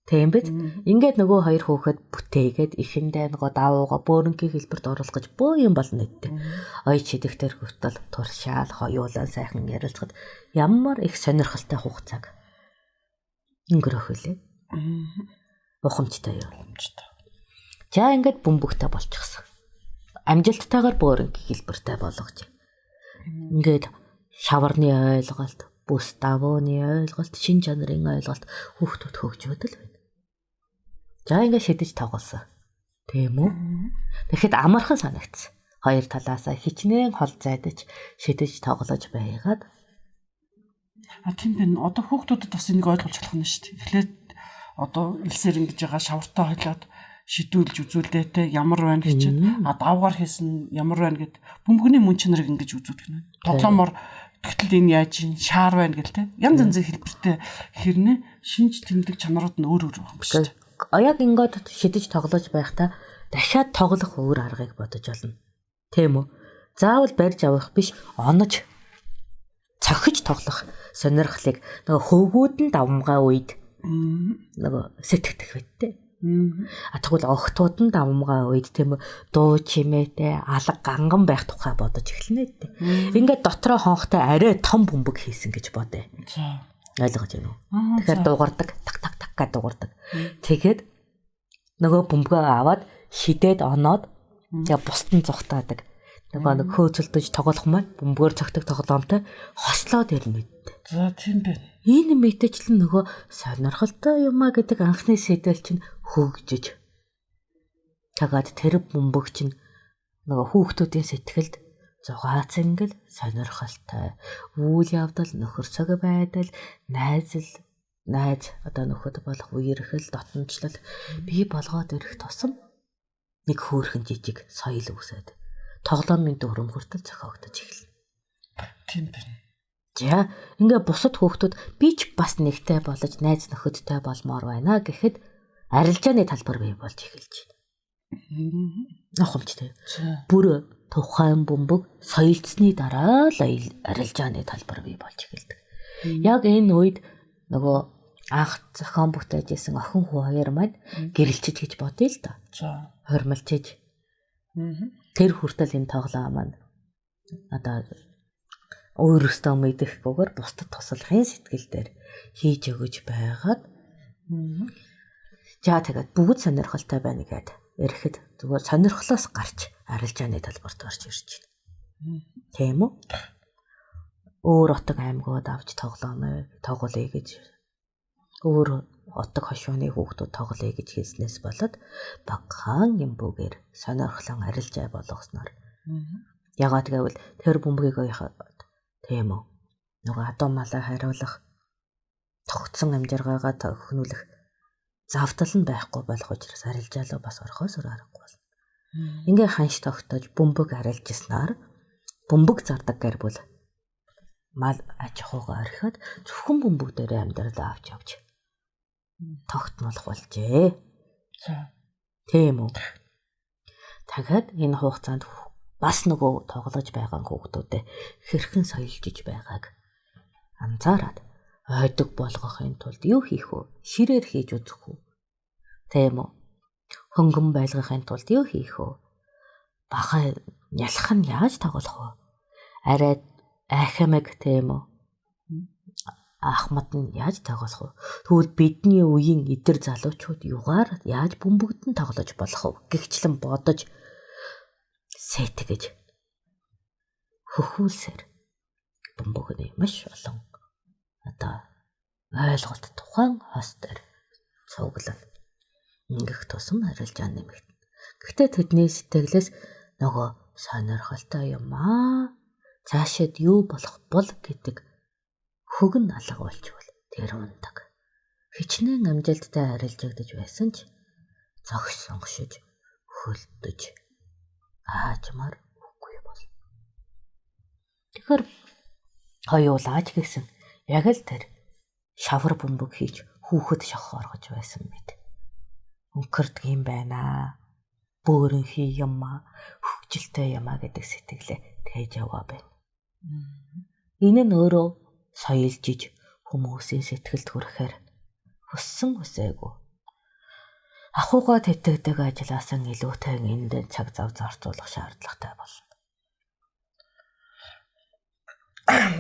Тийм биз? Ингээд нөгөө хоёр хүүхэд бүтээгээд эхэндээ нөгөө давууга бөөрөнхий хэлбэрт оруулах гэж бөө юм болно гэдэг. Ой чидэх тэр хүртэл туршаал хоёулаа сайхан ярилцахад ямар их сонирхолтой хугацааг өнгөрөх вүлээ. Ухамжтай юу? Ухамжтай. За ингээд бөмбөгтэй болчихсон. Амжилттайгаар бөөрөнхий хэлбэртэй болгож. Ингээд шаварны ойлголт, бүс давууны ойлголт, шин чанарын ойлголт хүүхдүүд хөгжөөд л байна. За ингээд шидэж тоглосон. Тийм үү? Тэгэхэд амархан санагдсан. Хоёр талаасаа хичнээн хол зайдаж шидэж тоглож байгаад А тийм байна. Одоо хүүхдүүдэд бас энийг ойлгуулж болох нь шүү дээ. Эхлээд одоо элсээр ингэж байгаа шавартай хойлоод шидүүлж үзүүлдэ те ямар байна гэж чинь а давгаар хийсэн ямар байна гэд бөмбөгний мөн чанарыг ингэж үзүүлэх нь. Тоглоомор тэгтэл энэ яаж ин шаар байна гэл те янз янзын хэлбэртэй хэрнээ шинж тэмдэг чанарууд нь өөр өөр байгаа юм шүү дээ. Яг ингээд шидэж тоглож байхдаа дахиад тоглох өөр аргыг бодож олно. Тийм үү? Заавал барьж авах биш, онож цохиж тоглох сонирхлыг нөгөө хөвгүүд нь давмгай үед нөгөө сэтгэдэг байтээ. А тэгвэл охтууд нь давмгай үед тийм үү дуу чимээтэй алга ганган байх тухай бодож эхэлнэ дээ. Ингээд дотроо хонхтой арай том бөмбөг хийсэн гэж бодъё. За. Ойлгож байна уу? Тэгэхээр дуугардаг, так так так гэж дуугардаг. Тэгээд нөгөө бөмбөгөө аваад шидээд оноод тэгээ бусд нь зугтаадаг. Нөгөө нэг хөөцөлдөж тоглох маань бөмбөгөөр цогтөг тоглоомтой хослоод ирнэ. За тийм байна. Энэ мэтчлэн нөгөө сонирхолтой юм а гэдэг анхны сэтэл чинь хөгжиж. Тэгээд тэр бөмбөг чинь нөгөө хүүхдүүдийн сэтгэлд зугаа цэнгэл сонирхолтой, үйл явдал, нөхөрсөг байдал, найз одоо нөхөд болох үерхэл, дотнчлал бий болгоод ирэх тусам нэг хөөрхөн жижиг соёл үүсээд тоглоомын дүрм хүртэл зохиогдож эхэлнэ. Тийм байна. За ингээ бусад хүүхдүүд би ч бас нэгтэй болж найз нөхөдтэй болмоор байна гэхэд арилжааны талбар бий болж эхэлж байна. Ухамжтай. Бүр тухайн бөмбөг соёлцсны дараа л арилжааны талбар бий болж эхэлдэг. Яг энэ үед нөгөө анх зохион бүтээж исэн охин хүү хоёр маань гэрэлчиж гэж бодъё л доо. За. Хормолчиж. Тэр хүртэл энэ тоглоом маань одоо өөрөөсөө мэдэхгүйгээр бусдад туслахын сэтгэл дээр хийж өгөж байгаад за тэгээд бүгд сонирхолтой байна гэд ирэхэд зүгээр сонирхлоос гарч арилжааны талбарт орж ирж байна. Тийм үү? Өөр отог аймагуд авч тоглоомоо тоглоё гэж өөр отог хошууны хүүхдүүд тоглоё гэж хэлснээс болоод багахан юм бүгээр сонирхлон арилжаа болгосноор. Ягаад гэвэл тэр бөмбөгийг тийм үү? Нөгөө адуу малаа хариулах тогтсон амжиргаагаа тохинуулах завдал нь байхгүй болох учраас арилжаалаа бас орохоос өөр аргагүй болно. Ингээ ханш тогтоож бөмбөг арилжсанаар бөмбөг зардаг гэр бүл мал аж ахуйгаа орхиод зөвхөн бөмбөг дээр амьдралаа авч явж тогтмолох болжээ. За. Тийм үү? Дахиад энэ хугацаанд бас нөгөө тоглож байгаа хүүхдүүдэд хэрхэн соёлжиж байгааг анзаараад ойдог болгохын тулд юу хийх вэ? Ширээр хийж үзэх үү? Тийм үү? Хөнгөн байлгахын тулд юу хийх вэ? Баха ялах нь яаж тоглох вэ? Арай айхамаг тийм үү? Ахмад нь яаж тоглох вэ? Тэгвэл бидний үеийн эдэр залуучууд югаар яаж бөмбөгдөн тоглож болох вэ? Гэгчлэн бодож сэтгэж хөхүүлсээр бөмбөгний маш олон одоо ойлголт тухайн хос дээр цуглана. Ингэх тусам арилжаа нэмэгдэнэ. Гэхдээ тэдний сэтгэлээс нөгөө сонирхолтой юм аа. Цаашид юу болох бол гэдэг хөгн алга болчвол тэр ундаг. Хичнээн амжилттай арилжагдаж байсан ч зогс сонгошиж хөлдөж аажмаар үгүй бол. Тэгэхээр хоёулаач гэсэн яг л тэр шавар бөмбөг хийж хүүхэд шох оргож байсан мэт. Өнгөрдөг юм байна. Бөөрөнхий юм аа, хөгжилтэй юм аа гэдэг сэтгэлээ тээж яваа байна. Энэ нь өөрөө соёлжиж хүмүүсийн сэтгэлд хүрэхээр хүссэн хүсээгүй. Ахуйгаа тэтгэдэг ажлаасан илүүтэй энд цаг зав зарцуулах шаардлагатай болно.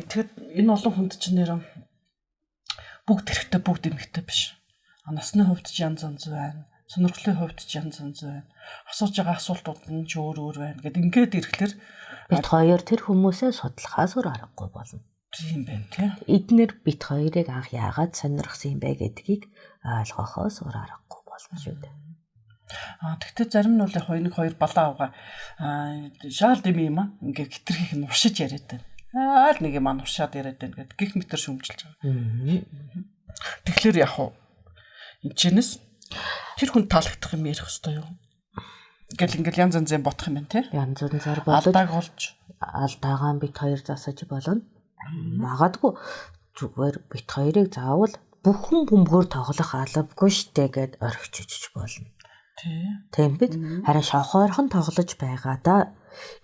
Тэгэд энэ олон хүнд чинь нэр бүгд хэрэгтэй бүгд эмхтэй биш. Насны хувьд ч янз янз байна. Сонирхлын хувьд ч янз янз байна. Асууж байгаа асуултууд нь ч өөр өөр байна. Гэт ингээд ирэхлээр бид хоёр тэр хүмүүсээ судлахаас өөр аргагүй болно. Тийм байна тий. Эднэр бит хоёрыг анх яагаад сонирхсан юм бэ гэдгийг ойлгохоос өөр аргагүй болно шүү дээ. Аа тэгтээ зарим нь бол яг нэг хоёр балаа авгаа аа шаал дэм юм аа ингээ хитрхих нь уршиж яриад байна. Аал нэг юм ануушаад яриад байна гэд гих мэтэр шүмжилж байгаа. Тэгэхээр яг уу энэ чинээс тэр хүн таалагдах юм ярих хэвээр юу? Гэл ингээл янз янзын бодох юм байна те. Янз янзаар бодож алдааг олж алдаагаа бит хоёр засаж болно. Магадгүй зүгээр бит хоёрыг заавал бүхэн бөмбөгөөр тоглох албагүй штэ гэд орхичиж болно. Тий. Тийм биз? Харин шовхоорхон тоглож байгаадаа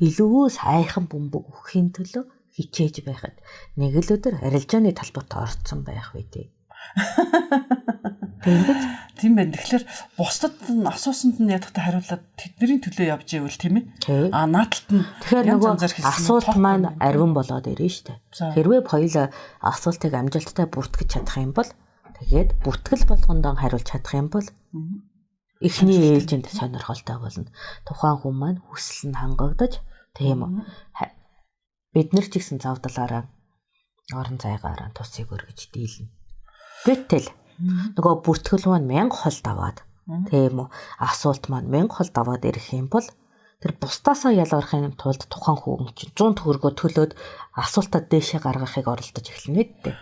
илүү сайхан бөмбөг өгөхийн төлөө хичээж байхад нэг л өдөр арилжааны талбарт орцсон байх үү дээ. Тийм биз? Тийм байна. Тэгэхээр бусдад нь асуусанд нь ядахтай хариулаад тэдний төлөө явж ивэл тийм ээ. А нааталт нь тэгэхээр нөгөө асуулт маань ариун болоод ирнэ шүү дээ. Хэрвээ хоёул асуултыг амжилттай бүртгэж чадах юм бол тэгээд бүртгэл болгондоо хариулж чадах юм бол эхний ээлжинд сонирхолтой болно. Тухайн хүн маань хүсэл нь хангагдаж тийм үү. Бид нар ч гэсэн завдлаараа орон зайгаараа тусыг өргөж дийлнэ. Гэтэл нөгөө бүртгэл маань 1000 хол даваад тийм үү, асуулт маань 1000 хол даваад ирэх юм бол тэр бусдаасаа ялгархын тулд тухайн хүн чинь 100 төгрөгөө төлөөд асуултаа дээшээ гаргахыг оролдож эхэлнэ дээ.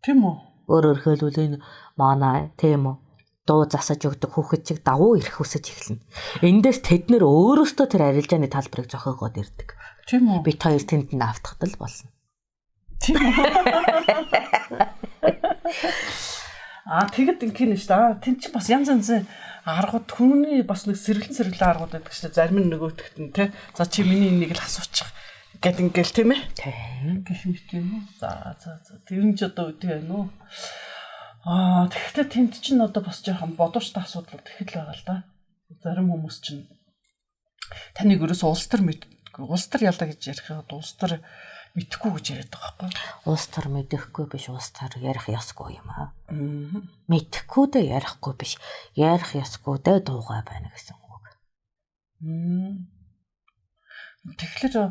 Тийм үү? Өөрөөр хэлбэл энэ манай тийм үү, дуу засаж өгдөг хүүхэд чиг давуу ирэх хүсэж эхэлнэ. Эндээс тэд нэр өөрөөсөө тэр арилжааны талбарыг зохиогоод ирдэг. Тийм үү? Бит хоёр тэнд нь автахад л болно. Тийм үү? Аа тэгэд ингэн шүү дээ. Аа тэн чинь бас янз янзын аргууд хүний бас нэг сэргэлэн аргууд байдаг шүү дээ. Зарим нь нөгөөтгт нь те. За чи миний энийг л асуучих гэд ингээл тийм ээ. Тийм. Гэх мэт юм уу? За за за. Тэр нь ч одоо үгүй байна уу? Аа тэгэхдээ тэнд чинь одоо бас жоохон бодууштай асуудал их л байгаа л да. Зарим хүмүүс чинь таныг ерөөсөө улс төр мэдгүй. Улс төр ялаа гэж ярих юм улс төр мэдэхгүй гэж яриад байгаа байхгүй. Улс төр мэдэхгүй биш, улс төр ярих ёсгүй юм аа. Мэдэхгүй дээ ярихгүй биш. Ярих ёсгүй дээ дуугай байна гэсэн үг. Тэгэхээр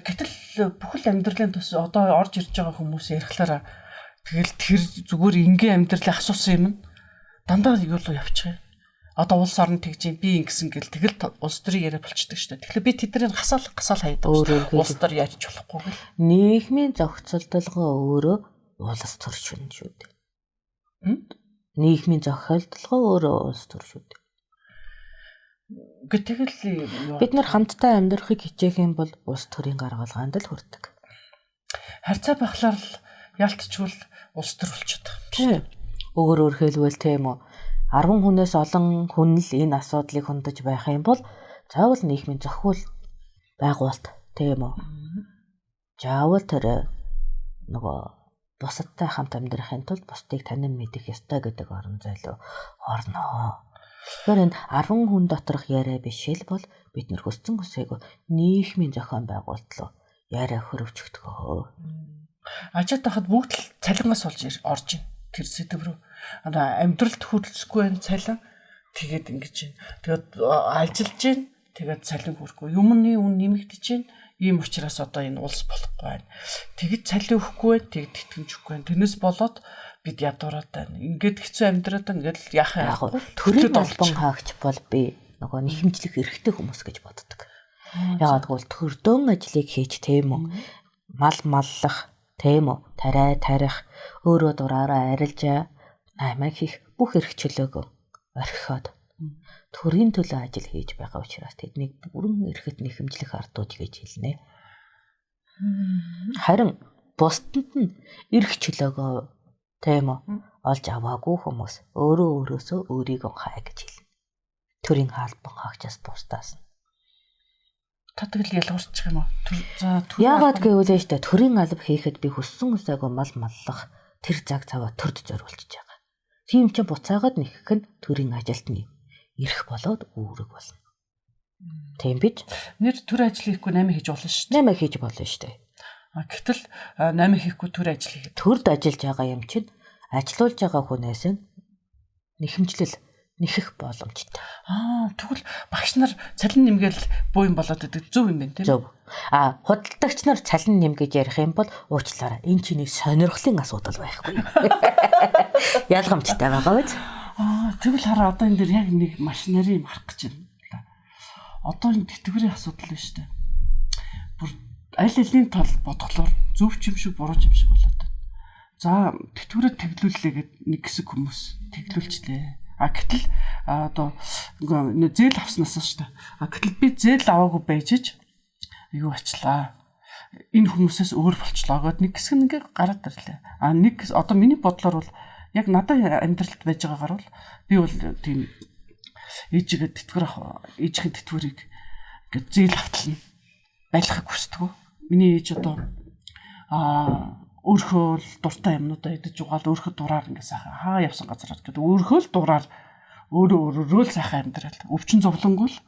гэтэл бүхэл амьдралын тус одоо орж ирж байгаа хүмүүс ярихлаараа тэгэл тэр зүгээр ингийн амьдралын асуусан юм нь дандаа юу л явчих юм. Одоо улс орн тэгж юм би ингэсэн гэл тэгэл улс төрийг яриа болчдөг шүү дээ. Тэгэхээр би тэднийг хасаал хаяад байгаа шүү. Улс төр ярьж болохгүй гэл. Нийгмийн зохицолдолгоо өөрөө улс төр шүн шүү дээ. Нийгмийн зохиолдолгоо өөрөө улс төр шүү дээ. Гэтэл бид нар хамтдаа амьдрахыг хичээх юм бол улс төрийн гаргалгаанд л хүрдэг. Харьцаа байхлаар л ялтчгүй улс төр болчиход байгаа юм шүү. Өөрөөр хэлбэл тийм үү? 10 хүнээс олон хүн л энэ асуудлыг хөндөж байх юм бол заавал нийгмийн зохиол байгуулалт тийм үү? Заавал тэр нөгөө бусадтай хамт амьдрахын тулд бусдыг танин мэдэх ёстой гэдэг орон зайлуу орно. Тэгэхээр энэ 10 хүн доторх яриа биш л бол бид нэр хүссэн хүсээгүй нийгмийн зохион байгуулалт руу яриа хөрвчихдөг. Ажаад тахад бүгд л цалингаас олж орж ийн тэр сэдв рүү. Амьдралд хүрэлцэхгүй байх цалин тэгээд ингэж байна. Тэгээд ажиллаж байна. Тэгээд цалин хүрхгүй. Юмны үн нэмэгдэж байна. Ийм учраас одоо энэ улс болохгүй байна. Тэгэд цалин өгөхгүй байна. Тэгэд тэтгэмж өгөхгүй байна. Тэрнээс болоод бид ядуураад байна. Ингээд хэцүү амьдраад байна. Ингээд яах юм. Төрийн албан хаагч бол би нөгөө нэхэмжлэх эрхтэй хүмүүс гэж боддог. Яагаад гэвэл төрдөн ажлыг хийж тийм үү? Мал маллах тийм үү? Тариа тарих, өөрөө дураараа арилжаа, наймаа хийх бүх эрх чөлөөгөө орхиод төрийн төлөө ажил хийж байгаа учраас тэднийг бүрэн эрхэт нэхэмжлэх ардууд гэж хэлнэ. Харин бусдад нь эрх чөлөөгөө тийм үү олж аваагүй хүмүүс өөрөө өөрөөсөө өөрийгөө хай гэж хэлнэ. Төрийн албан хаагчаас бусдаас нь. Та тэгэл ялгарчих юм уу? За яагаад гэвэл шүү дээ төрийн алба хийхэд би хүссэн хүсээгүй мал маллах тэр цаг цаваа төрд зориулчихж байгаа. Тийм ч буцаагаад нэхэх нь төрийн ажилт нь ирэх болоод үүрэг болно. Тийм биз? Нэр төр ажил хийхгүй 8 хийж болно шүү дээ. 8 хийж болно шүү дээ. Гэтэл 8 хийхгүй төр ажил хийхэд төрд ажиллаж байгаа юм чинь ажилуулж байгаа хүнээс нь нэхэмжлэл нэхэх боломжтой. Аа тэгвэл багш нар цалин нэмгээл буу юм болоод идэг зөв юм байна тийм үү? Зөв. А худалдагч нар цалин нэм гэж ярих юм бол уучлаарай. Энэ чиний сонирхлын асуудал байхгүй. Ялгамжтай байгаа биз? Аа тэгвэл хараа одоо энэ дэр яг нэг маш нарийн юм харах гэж байна. Одоо энэ тэтгэврийн асуудал байна шүү дээ. Бүр аль алийн тал бодглоор Зөв ч юм шиг буруу ч юм шиг болоод байна. За тэтгэврээ тэглүүллээ гэд нэг хэсэг хүмүүс тэглүүлчлээ. А гэтэл одоо зээл авснаас шүү дээ. А гэтэл би зээл аваагүй байж ич юу ачлаа. Энэ хүмүүсээс өөр болчлоо гэд нэг хэсэг нь ингээ гараад ирлээ. А нэг одоо миний бодлоор бол яг надад амьдралд байж байгаагаар бол би бол тийм ээжигээ тэтгэвэр авах, ээжийн тэтгэврийг ингээ зээл автална байлгахыг хүсдэг. Миний ээж одоо өөрхөө л дуртай юмнуудаа идэж угаал өөрхөө дураар ингээ сайхан хаа явсан газараар гэдэг өөрхөө л дураар өөрөө өөрөөрөө л сайхан амьдрал өвчин зовлонгүй л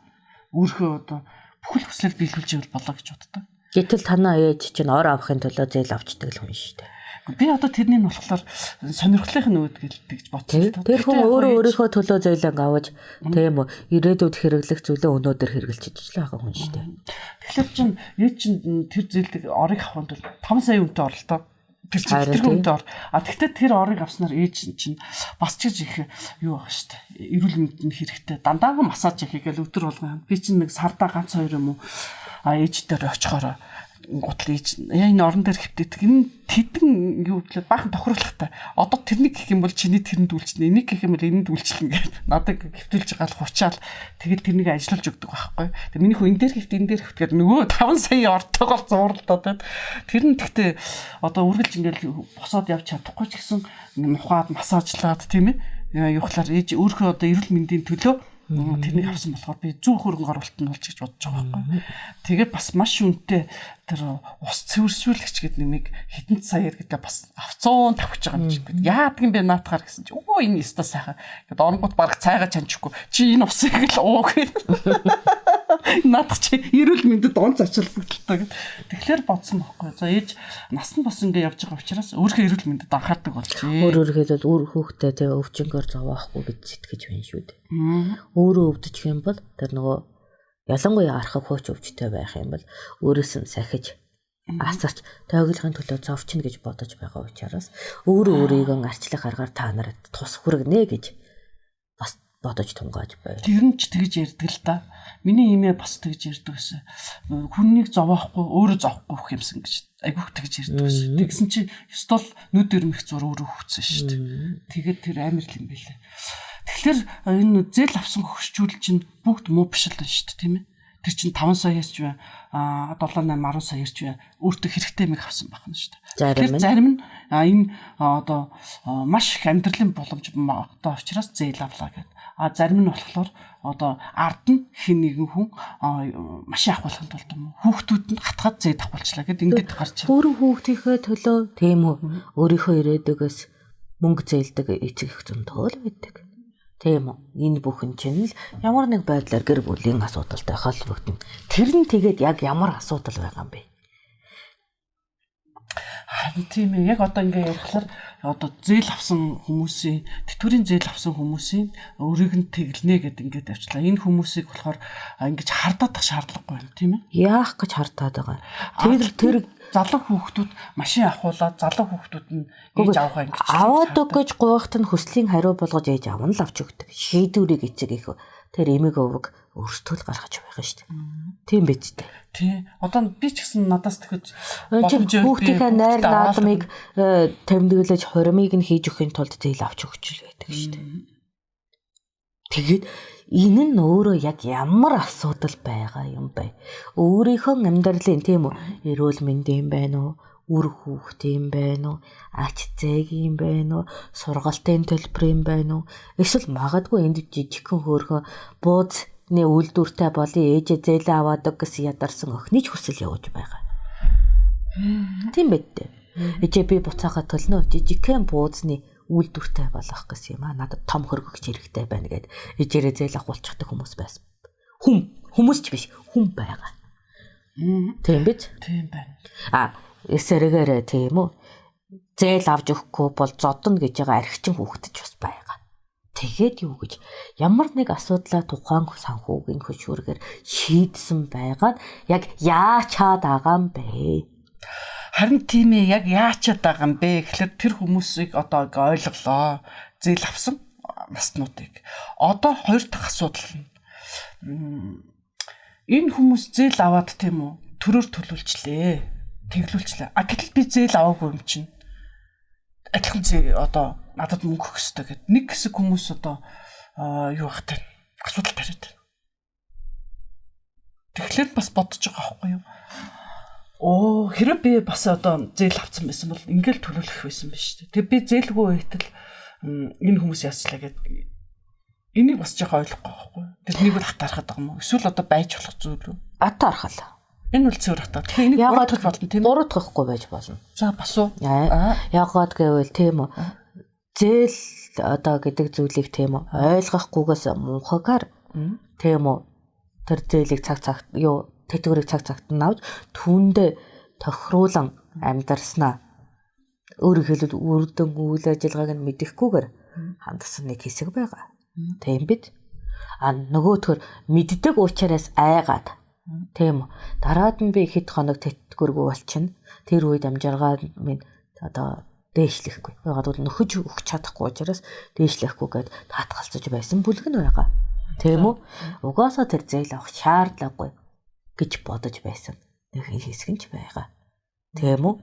өөрхөө одоо бүхэл хүслэл биелүүлж ивэл болоо гэж боддог. Гэтэл танаа ээж чинь ор авахын төлөө зээл авчдаг л хүн шүү дээ. Би одоо тэрний нь болохоор сонирхлынх нь өөд гэж бодсон. Тэр хүн өөрөө өөрийнхөө төлөө зээлэн аваж тийм үү ирээдүйд хэрэглэх зүйлээ өнөөдөр хэрэглэж л байгаа хүн шүү дээ. Тэгэхээр чин ээж чин тэр зээлдэг орыг авахын тулд 5 сая үнэтэй оролтоо. Тэр чинь тэр хүнтэй ор. А тэгтээ тэр орыг авснаар ээж чинь бас ч гэж их юу байх шүү дээ. Эрүүл мэнд нь хэрэгтэй. Дандаа массаж хийгээл өдөр болгон. Би чинь нэг сардаа ганц хоёр юм уу а ээж дээр очихороо гутал ээж яа энэ орон дээр хэвтдэг. Энэ тэдэн юу гэвэл баахан тохируулахтай. Одоо тэрнийг гэх юм бол чиний тэрэнд үйлчлэнэ. Энийг гэх юм бол энэнд үйлчлэнэ гэж надад хэвтүүлж байгаа л хучаал тэгэл тэрнийг ажиллуулж өгдөг байхгүй. Тэг миний хүү энэ дээр хэвт энэ дээр хэвт гэдэг нөгөө 5 сая ортойгоо зууралдаад байна. Тэр нь тэгтээ одоо үргэлж ингээл босоод явж чадахгүй ч гэсэн нухаад массажлаад тийм ээ юухлаар ээж өөрхөө одоо эрүүл мэндийн төлөө тэрнийг авсан болохоор би зөв хөрөнгө оруулалт нь болж гэж бодож байгаа байхгүй. Тэгээд бас маш үнэтэй тэр ус цэвэршүүлэгч гэдэг нэмийг хэдэн саяар гэдэг бас авцуун тавьж байгаа юм чи. Яадаг юм бэ наатахаар гэсэн чи өө энэ өстой сайхан. Гэт оронгууд бараг цайгаа чанчихгүй. Чи энэ усыг л ууг. Наадах чи эрүүл мэндэд онц ачаал бүгдэлтэй гэд. Тэгэхээр бодсон байхгүй. За ээж нас нь бас ингэ явж байгаа учраас өөрийнхөө эрүүл мэндэд анхаардаг болжээ. Өөрөөр хэлбэл үр хүүхдээ тэгээ өвчнгөөр зовохгүй гэж сэтгэж байна шүү дээ. Өөрөө өвдөж юм бол тэр нөгөө ялангуяа архаг хууч өвчтэй байх юм бол өөрөөс нь сахиж асарч тойглохын төлөө зовчно гэж бодож байгаа учраас өөрөө өөрийгөө арчлах аргаар та нарт тус хүргэнэ гэж бас бодож тунгааж байв. Тэр нь ч тэгж ярьдаг л та. Миний имээ бас тэгж ярьдаг гэсэн. Хүннийг зовоохгүй өөрөө зовхгүй хөх юмсан гэж айгүйх тэгж ярьдаг гэсэн. Тэгсэн чи ёстол нүд өрмөх зур өөрөө хөвцөн шүү дээ. Тэгээд тэр амар л юм байлээ. Тэгэхээр энэ зээл авсан хөгшчүүл чинь бүгд муу биш л байна шүү дээ, тийм ээ. Тэр чинь 5 саяас ч бай, 7 8 10 саяар ч бай өөртөө хэрэгтэй юмыг авсан байх нь шүү дээ. Тэгэхээр зарим нь энэ одоо маш их амьдралын боломж одоо учраас зээл авлаа гэдэг. А зарим нь болохоор одоо ард нь хин нэгэн хүн машин авахын тулд юм уу хүүхдүүд нь хатгаад зээл авахулчлаа гэд ингээд гарч. Өөр хүүхдийнхээ төлөө тийм үү өөрийнхөө ирээдүгөөс мөнгө зээлдэг эцэг их зөндөө л байдаг. Тийм үү. Энэ бүхэн чинь л ямар нэг байдлаар гэр бүлийн асуудалтай холбогдно. Тэр нь тэгээд яг ямар асуудал байгаа юм бэ? Харин тийм ээ. Яг одоо ингээ ярихлаар одоо зээл авсан хүмүүсийн, тэтгэврийн зээл авсан хүмүүсийн өөрийг нь тэглэнэ гэд ингээд авчлаа. Энэ хүмүүсийг болохоор ингэж хардаад тах шаардлагагүй байна, тийм ээ. Яах гэж хардаад байгаа. Тэр залуу хүүхдүүд машин авахуулаад залуу хүүхдүүд нь ээж авахаа ингэж аваад өг гэж гуйхт нь хүслийн хариу болгож ээж аав нь л авч өгдөг. Шийдвэрийг эцэг их тэр эмэг өвөг өөрсдөө л гаргаж байгаа шүү дээ. Тийм биз дээ. Тий. Одоо би ч гэсэн надаас тэгэхэд боломж хүүхдийнхээ найр наадмыг тэмдэглэж хуримыг нь хийж өгөхийн тулд зээл авч өгч л байдаг шүү дээ. Тэгээд энэ нь өөрөө яг ямар асуудал байгаа юм бэ? Өөрийнхөө амьдралын тийм үү эрүүл мэндийн байна уу? Үр хүүхдийн байна уу? Ач зээгийн байна уу? Сургалтын төлбөрийн байна уу? Эсвэл магадгүй энд жижигхэн хөөрхөн бууз үйлдвэртэй болон ээжээ зээлээ аваад өг гэсэн ядарсан охины ч хүсэл явж байгаа. Тийм байд дээ. Ээжээ би буцаахаа төлнө. Жижигхэн буузны үйлдвэртэй болох гэсэн юм аа. Надад том хөргөгч хэрэгтэй байна гэд ээжээрээ зээл авахулчихдаг хүмүүс байсан. Хүмүүс ч биш, хүн байгаа. Тийм биз? Тийм байна. А эсэргээрээ тийм үү? Зээл авч өгөхгүй бол зодно гэж байгаа архичин хүүхэд ч бас байгаа. Тэгээд юу гэж ямар нэг асуудлаа тухайн санхүүгийн хөшүүргээр шийдсэн байгаа нь яг яачаад байгаа юм бэ? Харин тийм ээ, яг яачаад байгаа юм бэ гэхлээр тэр хүмүүсийг одоо ойлголоо. Зээл авсан наснуудыг. Одоо хоёр дахь асуудал нь энэ хүмүүс зээл аваад тийм үү төрөөр төлүүлчлээ. Тэглүүлчлээ. А гэтэл би зээл аваагүй юм чинь. Адилхан зээ одоо надад мөнгө өгөх ёстой гэд нэг хэсэг хүмүүс одоо юу хахтай асуудал тариад байна. Тэгэхээр бас бодож байгаа байхгүй юу? Оо, хэрэг би бас одоо зээл авсан байсан бол ингээл төлөвлөх байсан биш үү? Тэгээ би зээлгүй байтал энэ хүмүүс яачлаа гэд энийг бас жоохон ойлгохгүй байхгүй юу? Тэрнийг бол хатаархаад байгаа юм уу? Эсвэл одоо байж болох зүйл үү? Атаархал. Энэ бол цэвэр хатаа. Тэгэхээр энийг буруутгах болно тийм үү? Буруутгахгүй байж болно. За бас уу. Яагаад гэвэл тийм үү? Зээл одоо гэдэг зүйлийг тийм үү? Ойлгохгүйгээс мунхагаар тийм үү? Тэр зээлийг цаг цагт юу тэтгэврийг цаг цагт нь авч түүндээ тохируулан амьдарснаа. Өөрөөр хэлбэл үр дүн үйл ажиллагааг нь мэдэхгүйгээр хандсан нэг хэсэг байгаа. Тийм бид. А нөгөөтгөр мэддэг учраас айгаад тийм үү. Дараад нь би хэд хоног тэтгэвргүй болчихно. Тэр үед амжиргаа минь одоо дээшлэхгүй. Яагаад гэвэл нөхөж өгч чадахгүй учраас дээшлэхгүй гэд таатгалцаж байсан бүлэг нь байгаа. Тийм үү? Угаасаа тэр зээл авах шаардлагагүй гэж бодож байсан. Нэг хэсэг нь ч байгаа. Тийм үү?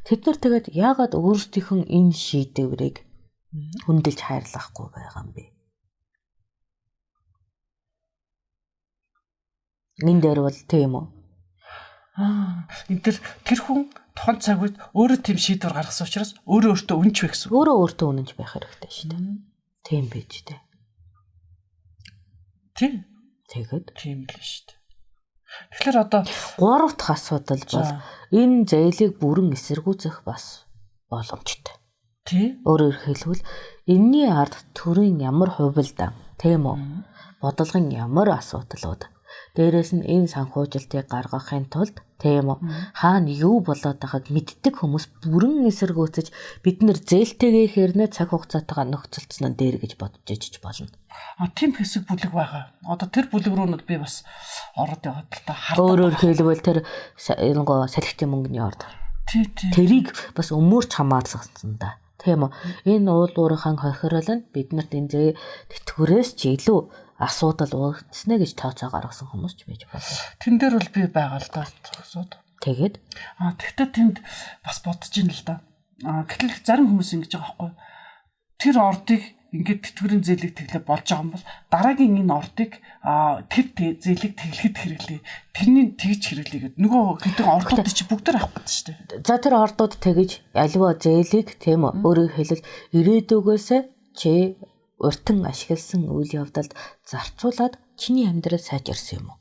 Тэд нар тэгээд яагаад өөрсдийнх нь энэ шийдвэрийг хүндэлж хайрлахгүй байгаа юм бэ? Энэ дээр бол тийм үү? Энэ тэр хүн тухайн цаг үед өөрөө тийм шийдвэр гаргасан учраас өөрөө өөртөө үнэнч байх гэсэн. Өөрөө өөртөө үнэнч байх хэрэгтэй шүү дээ. Тийм байж тээ. Тийм. Тэгээд тийм л шүү дээ. Тэгэхээр одоо гурав дахь асуудал бол энэ зээлийг бүрэн эсэргүүцэх бас боломжтой. Тийм. Өөрөөр хэлбэл энэний ард төрийн ямар хувилдаан, тийм үү? Бодлогын ямар асуудлууд. Дээрээс нь энэ санхүүжилтийг гаргахын тулд тийм үү? Хаана юу болоод байгааг мэддэг хүмүүс бүрэн эсэргүүцэж бид нэр зээлтэйгээ хэрнээ цаг хугацаатайгаа нөхцөлдсөн нь дээр гэж бодож ижиж болно. А тийм хэсэг бүлэг байгаа. Одоо тэр бүлэг рүү нь би бас ороод яваад л та хардаа. Өөрөөр хэлбэл тэр нөгөө салхитын мөнгөний орд. Тий, тий. Тэрийг бас өмөрч хамаарсан да. Тийм үү? Энэ уул уурхайн хохирол нь биднэрт энэ зээ тэтгэврээс ч илүү асуудал үүснэ гэж тооцоо гаргасан хүмүүс ч байж болно. Тэн дээр бол би байгаа л да зогсоод. Тэгээд тэгтээ тэнд бас бодож ин л да. Гэтэл зарим хүмүүс ингэж байгаа байхгүй. Тэр ордыг ингээд тэтгэврийн зээлийг тэглээ болж байгаа юм бол дараагийн энэ ордыг тэр зээлийг тэглэхэд хэрэглэе. Тэрний тэгж хэрэглэе гэдэг. Нөгөө хэдэн ордууд чи бүгд тэр авах гэдэг шүү дээ. За тэр ордууд тэгж аливаа зээлийг тийм үү? Өөрөөр хэлбэл ирээдүгөөсөө чи уртан ашигласан үйл явдалд зарцуулаад чиний амьдрал сайжирсан юм уу?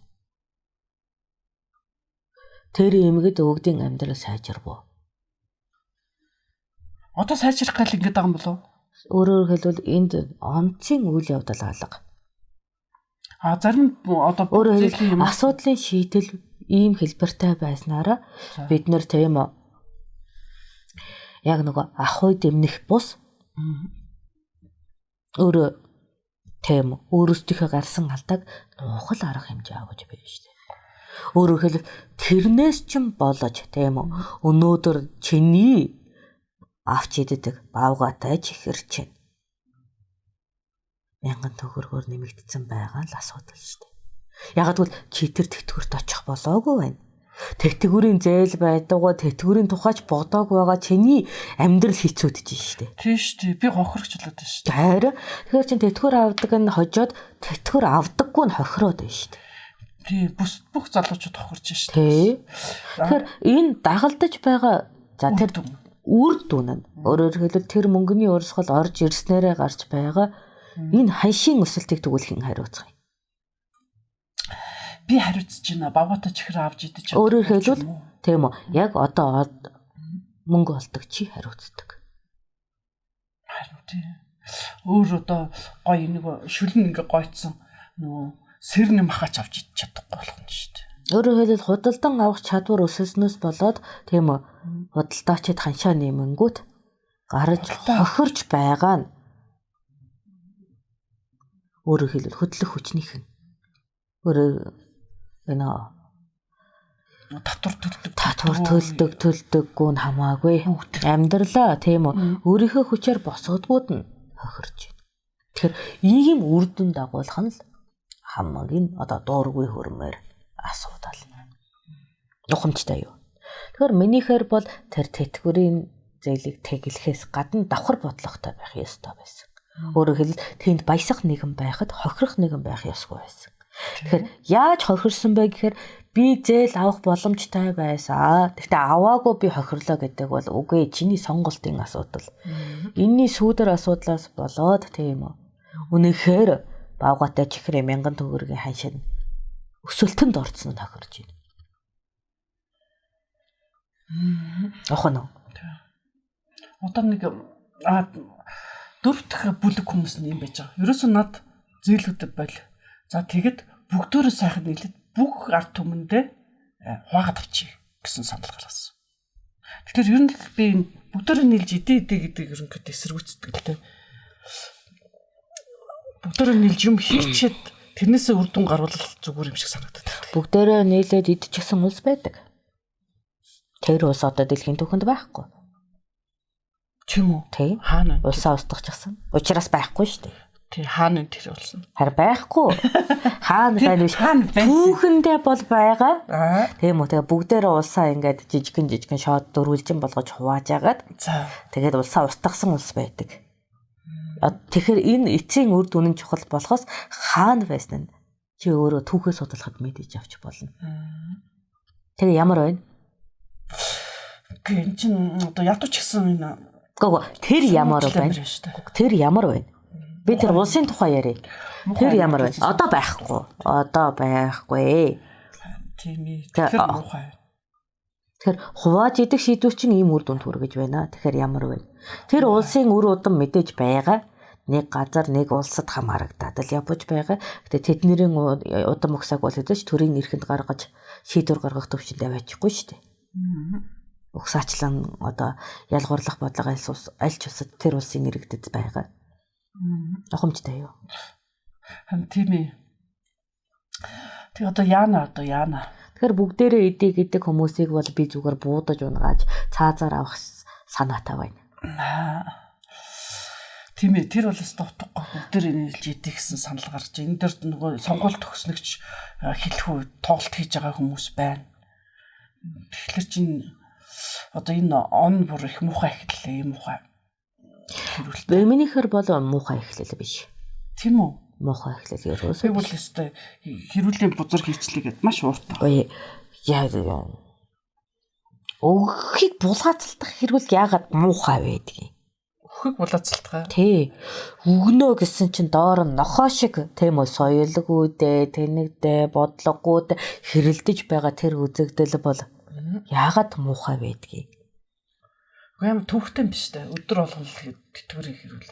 Тэр эмгэд өвгдийн амьдрал сайжирв уу? Одоо сайжрах гал ингэж байгаа юм болов уу? Өөрөөр хэлбэл энд онцгийн үйл явдал алга. Зарим одоо өөрөөр асуудлын шийдэл ийм хэлбэртэй байснараа бид нэр тийм үү? Яг нөгөө ах уй дэмнэх бус өөрөө тийм өөрөөсдийнхөө гарсан алдааг нуухал арга хэмжээ авах байж шүү дээ. Өөрөөр хэлбэл тэрнээс ч болож тийм үү өнөөдөр чиний авч иддэг бавгаатай чихэр чинь мянган төгрөгөөр нэмэгдсэн байгаа л асуудал шүү дээ. Яг гэвэл чи тэр тэтгэврт очих болоогүй байна. Тэтгэврийн зээл байдаггүй, тэтгэврийн тухайч бодоог байгаа чиний амьдрал хэцүүдэж шүү дээ. Тийм шүү дээ. Би хохирогч болоод байна шүү дээ. Харин тэгэхээр чин тэтгэвэр авдаг нь хожоод тэтгэвэр авдаггүй нь хохироод байна шүү дээ. Тийм, бүх залуучууд хохирч шүү дээ. Тий. Тэгэхээр энэ дагалдаж байгаа за тэр үр дүн нь өөрөөр хэлбэл тэр мөнгөний урсгал орж ирснээрээ гарч байгаа энэ ханшийн өсөлтийг тэгвэл хэн хариуцах юм? Би хариуцж байна. Бавгаатай чихэр авч идэж чадах. Өөрөөр хэлбэл тийм үү? Яг одоо мөнгө олдог чи хариуцдаг. Харин тийм. Өөр одоо гоё нэг шүлэн ингээ гойцсон нөгөө сэрний махаач авч идэж чадахгүй болох нь шүү дээ. Өөрөөр хэлбэл худалдан авах чадвар өсөлснөөс болоод тийм үү? Худалдаачид ханшаа нэмэнгүүт гараж хохирч байгаа нь өөрөөр хэлбэл хөдлөх хүчнийх нь өөрөө энэ татвар төлдөг төлдөггүй нь хамаагүй амьдралаа тийм үү өөрийнхөө хүчээр босгодгууд нь хохирч байна. Тэгэхээр ийм үр дүн дагуулах нь л хамгийн одоо дуургүй хөрмөр асуудал. Ухамжтай юу. Тэгэхээр минийхээр бол тэр тэтгэврийн зээлийг тэглэхээс гадна давхар бодлоготой байх ёстой байсан. Өөрөөр хэлбэл тэнд баясах нэгэн байхад хохирох нэгэн байх ёсгүй байсан. Тэгэхээр яаж хохирсон бэ гэхээр би зээл авах боломжтой байсан. Гэхдээ аваагүй би хохирлоо гэдэг бол үгүй, чиний сонголтын асуудал. Энийний сүүдэр асуудлаас болоод тийм үү. Үнэхээр бавгаатай чихрийн 1000 төгрөгийн ханшин өсөлтөнд орцсон нь хохирж байна. Охин уу? Одоо нэг дөрөв дэх бүлэг хүмүүс нь юм байж байгаа. Ерөөсөө над зээлүүдэд боль. За тэгэд бүгдөөрөө сайхан нийлээд бүх ард түмэндээ хуваагаад авчий гэсэн санал гаргасан. Тэгэхээр ер нь л би энэ бүгдөөрөө нийлж идэ идэ гэдэг ерөнхийдөө эсэргүүцдэг л дээ. Бүгдөөрөө нийлж юм хийчихэд тэрнээсээ үр дүн гарвал зүгээр юм шиг санагддаг. Бүгдээрээ нийлээд идчихсэн улс байдаг. Тэр улс одоо дэлхийн түүхэнд байхгүй. Тийм үү? Тийм. Хаана? Улсаа устгахчихсан. Учираас байхгүй шүү дээ. Тий, хаана тэр улс нь? Харин байхгүй. Хаана байна биш. Хаана байсан? Түүхэндээ бол байгаа. Аа. Тийм үү. Тэгээ бүгдээрээ улсаа ингээд жижигэн жижигэн шоод дөрвөлжин болгож хувааж агаад За. тэгээд улсаа устгасан улс байдаг. Тэгэхээр энэ эцсийн үр дүн нь чухал болохоос хаана байсан нь чи өөрөө түүхээ судлахад мэдээж авч болно. Тэгээ ямар байна? Гэ эн чин одоо ядуу ч гэсэн энэ Үгүй тэр ямар байна? Тэр ямар байна? Би тэр улсын тухай яриа. Тэр ямар байна? Одоо байхгүй. Одоо байхгүй. Тийм ээ. Тэр муухай. Тэгэхээр хувааж идэх шийдвэр чинь ийм үр дүнд хүргэж байна. Тэгэхээр ямар вэ? Тэр улсын үр удам мэдээж байгаа. Нэг газар нэг улсад хамаарагдаад л явж байгаа. Гэтэ тэдний удам угсааг бол хэдэж төрийн эрхэнд гаргаж шийдвэр гаргах төвшөнд аваачихгүй шүү дээ. Угсаачлан одоо ялгуурлах бодлого аль ч улсад тэр улсын иргэдэд байгаа. Ухамжтай юу? Харин тийм ээ. Тэг одоо яана одоо яана. Тэгэхээр бүгдээрээ идэ гэдэг хүмүүсийг бол би зүгээр буудаж унгааж цаазаар авах санаатай байна. Тийм ээ, тэр бол өстө утгагүй бүгдээрээ нийлж идэх гэсэн санал гарч. Энэ дээр нөгөө сонгуул төгснөгч хэлэх үү, тоглолт хийж байгаа хүмүүс байна. Тэгэхээр чин одоо энэ он бүр их муухай эхэллээ, юм муухай. Хэрүүлтэй. Минийхэр бол муухай эхлэл биш. Тийм үү? Муухай эхлэл ерөөсөө. Би бол өстой хэрүүлийн бузар хийчлээ гэд маш ууртай. Ой яа Өгөхийг булгаацалдах хэрүүл яагаад муухай байдгийг? Өгөхийг булгаацалдах. Тий. Өгнө гэсэн чинь доор нь нохоо шиг тийм үү соёлгүй дээ, тэнэгдээ, бодлогогүй дээ хэрэлдэж байгаа тэр үзэгдэл бол яагаад муухай байдгийг? Үгүй юм түүхтэй юм биш үү? Өдөр болгон л тэтгэврийн хэрүүл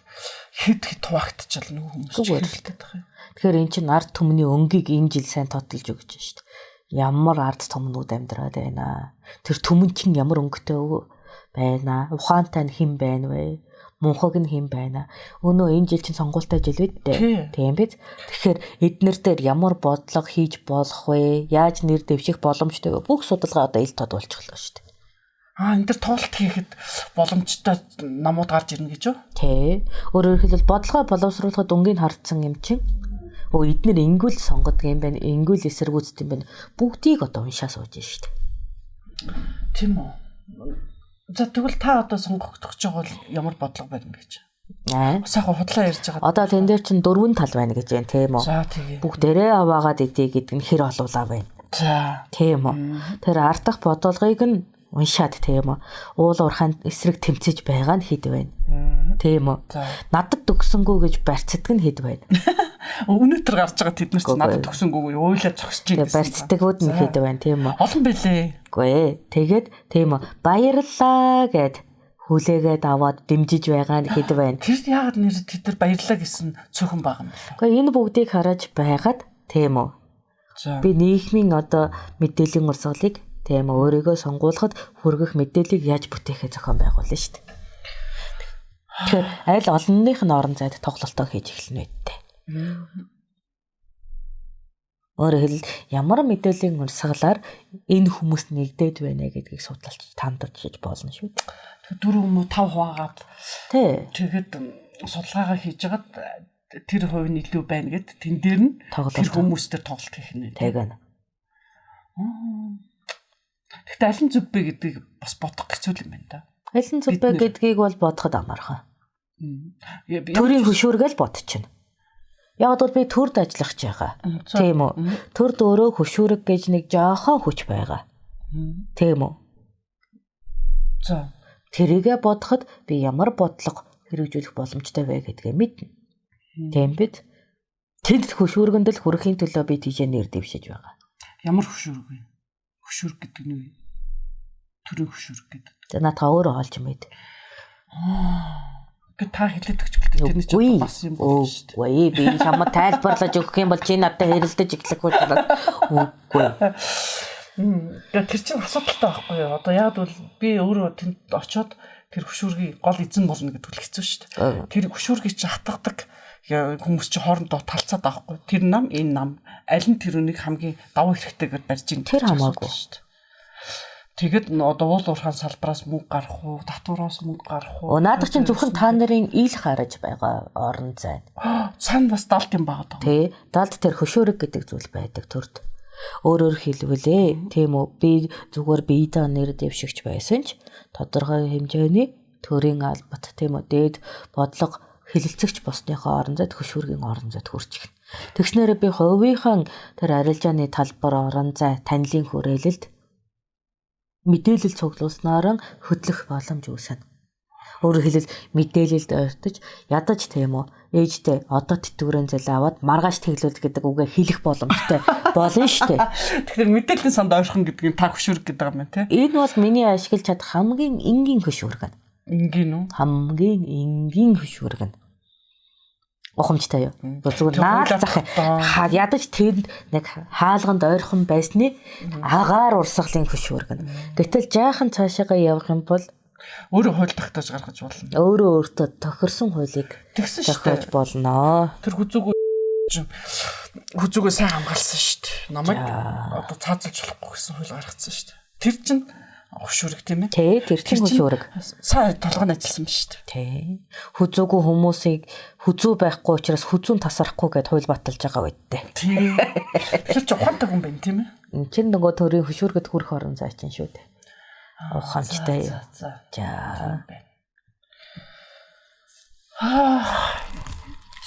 хэд хэд хуваагдчихвал нөгөө хүмүүс хэрэлдэх юм. Тэгэхээр эн чинь ард түмний өнгийг энэ жил сайн тотолж өгч шít. Ямар ард түмнүүд амьдраад байна. Тэр түмэн чинь ямар өнгөтэй байна. Ухаантай нь хэн байна вэ? Мунхаг нь хэн байна? Өнөө энэ жил чинь сонгуультай жил бид дээ. Тийм биз? Тэгэхээр эднэр дээр ямар бодлого хийж болох вэ? Яаж нэр дэвших боломжтой вэ? Бүх судалгаа одоо ил тод болчихлоо шүү дээ. Аа, энэ төр тоглолт хийхэд боломжтой намууд гарч ирнэ гэж үү? Тий. Өөрөөр хэлбэл бодлогоо боловсруулахад өнгийг хардсан юм чинь. Өө эднэр ингүүл сонгодог юм байна, ингүүл эсэргүүцдэг юм байна. Бүгдийг одоо уншаа сууж шít. Тийм үү? За тэгвэл та одоо сонгогдох гэж байгаа бол ямар бодлого байна гэж? Аа. Сайхан худлаа ярьж байгаа. Одоо тэн дээр чинь дөрвөн тал байна гэж байна, тийм үү? За тэгээ. Бүгдээрээ аваагаад идэ гэдэг нь хэр олуулаа байна. За. Тийм үү? Тэр ардах бодлогыг нь уншаад тийм үү? Уул уурхаанд эсрэг тэмцэж байгаа нь хэд байна? Тийм үү? Надад төгсөнгөө гэж барьцдаг нь хэд байна? Өнөөдөр гарч байгаа тэд нар чинь надад төгсөнгөө уйлаад зогсож байна. Барьцдагуд нь хэд байна, тийм үү? Олон байлээ. Үгүй ээ. Тэгээд тийм үү? Баярлалаа гэд хүлээгээд аваад дэмжиж байгаа нь хэд байна? Тэр яагаад нэр тэд нар баярлалаа гэсэн цөөхөн байгаа юм бэ? Үгүй энэ бүгдийг хараж байгаад тийм үү? Би нийгмийн одоо мэдээллийн урсгалыг тийм үү өөрийгөө сонгуулахад хүргэх мэдээллийг яаж бүтээхээ зохион байгуулна шүү дээ. Тэгэхээр аль олонных нь орон зайд тоглолтоо хийж эхэлнэ үедээ. Өөрөөр хэлбэл ямар мэдээллийн урсгалаар энэ хүмүүс нэгдээд байна гэдгийг судалж тандаж болно шүү дээ. Тэгэхээр 4 юм уу 5 хуваагаад тий. Тэгээд судалгаагаа хийж хагаад тэр хувь нь илүү байна гэд тэн дээр нь тэр хүмүүс дээр тоглолт хийх нэ. Тэгэнэ. Гэхдээ аль нь зөв бэ гэдгийг бас бодох хэцүү юм байна да. Аль нь зөв бэ гэдгийг бол бодоход амархан. Төрийн хөшүүргээл бодчихно. Яг бол би төрд ажиллах гэж байгаа. Тийм үү? Төрд өөрөө хөшүүрэг гэж нэг жоохон хүч байгаа. Тийм үү? За. Тэрийгэ бодоход би ямар бодлого хэрэгжүүлэх боломжтой вэ гэдгээ мэднэ. Тийм биз? Тэнд хөшүүргэнд л хүрэхийн төлөө би тийшээ нэр дэвшиж байгаа. Ямар хөшүүрэг вэ? Хөшүүрэг гэдэг нь юу? Төрийн хөшүүрэг гэдэг. За наадхаа өөрөө олж мэд. Гэ та хэлээд өгч гэлтэй. Тэрний чинь бас юм болно шүү дээ. Үгүй би чамд тайлбарлаж өгөх юм бол чи надад хэрэлдэж эхлэх учраас үгүй. Тэгээ тэр чинь асуудалтай байхгүй юу? Одоо яг бол би өөрөө тэнд очиод тэр хөшүүргийн гол эзэн болно гэдэг л хэцүү шүү дээ. Тэр хөшүүргийг чи хатгадаг хүмүүс чи хоорондоо талцаад байхгүй. Тэр нам энэ нам аль нь тэр үнийг хамгийн давуу хэрэгтэй гэдээ барьж ийн. Тэр хамаагүй шүү дээ. Тэгэд одоо уул уурхаан салбараас мөнгө гарах уу, татвараас мөнгө гарах уу? Наадах чинь зөвхөн та нарын ил хараж байгаа орон зай. Цан бас далд юм байгаа даа. Тий, далд тэр хөшөөрөг гэдэг зүйл байдаг төрд. Өөрөөр хэлбэл тийм үү, би зүгээр биедээ нэр дэвшигч байсан ч тодорхой хэмжээний төрийн албат тийм үү, дээд бодлого хэлэлцэгч босныхоо орон зайд хөшүүргийн орон зайд хүрч ирнэ. Тэгснээрээ би хувийнхаа тэр арилжааны талбар орон зай танилын хүрээлэлд мэдээлэл цуглуулснаар хөдлөх боломж үүснэ. Өөрөөр хэлбэл мэдээлэлд ойртож ядаж тийм үү ээжтэй одоо тэтгэврийн зэл аваад маргааш тэглүүл гэдэг үгээ хэлэх боломжтой болно шүү дээ. Тэгэхээр мэдээллийн санд ойрхон гэдгийг та хөшүүрэг гэдэг юм байна тий. Энэ бол миний ашиглаж чадах хамгийн энгийн хөшүүрэг. Энгийн үү? Хамгийн энгийн хөшүүрэг. Ухамжтай юу? Зүгээр наад зах ядаж тэнд нэг хаалганд ойрхон байсны агаар урсгалын хөшүүрэг. Гэтэл жаахан цаашаагаа явах юм бол өөрөө хууль тогтоож гаргаж болно. Өөрөө өөртөө тохирсон хуулийг тогтоож болно. Тэр хүзүүгөө сайн хамгаалсан шүү дээ. Намайг одоо цаазалж болохгүй гэсэн хууль гаргацсан шүү дээ. Тэр чинь хөшүүрэг тийм ээ? Тий, тэр чинь хөшүүрэг. Сайн толгойн ажилласан ба шүү дээ. Тий. Хүзүүгүй хүмүүсийг хүзүү байхгүй учраас хүзүүн тасрахгүй гэд хууль баталж байгаа байдтэй. Тий. Тэр чинь ухаантай хүн байна тийм ээ? Энд чинь нөгөө төрийн хөшүүргэд хүрэх орон зай чинь шүү дээ. Ухаанчтай. За.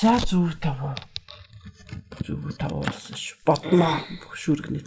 За зүг таваа. Зүг таваа болсон шүү. Бодноо хөшүүрэгний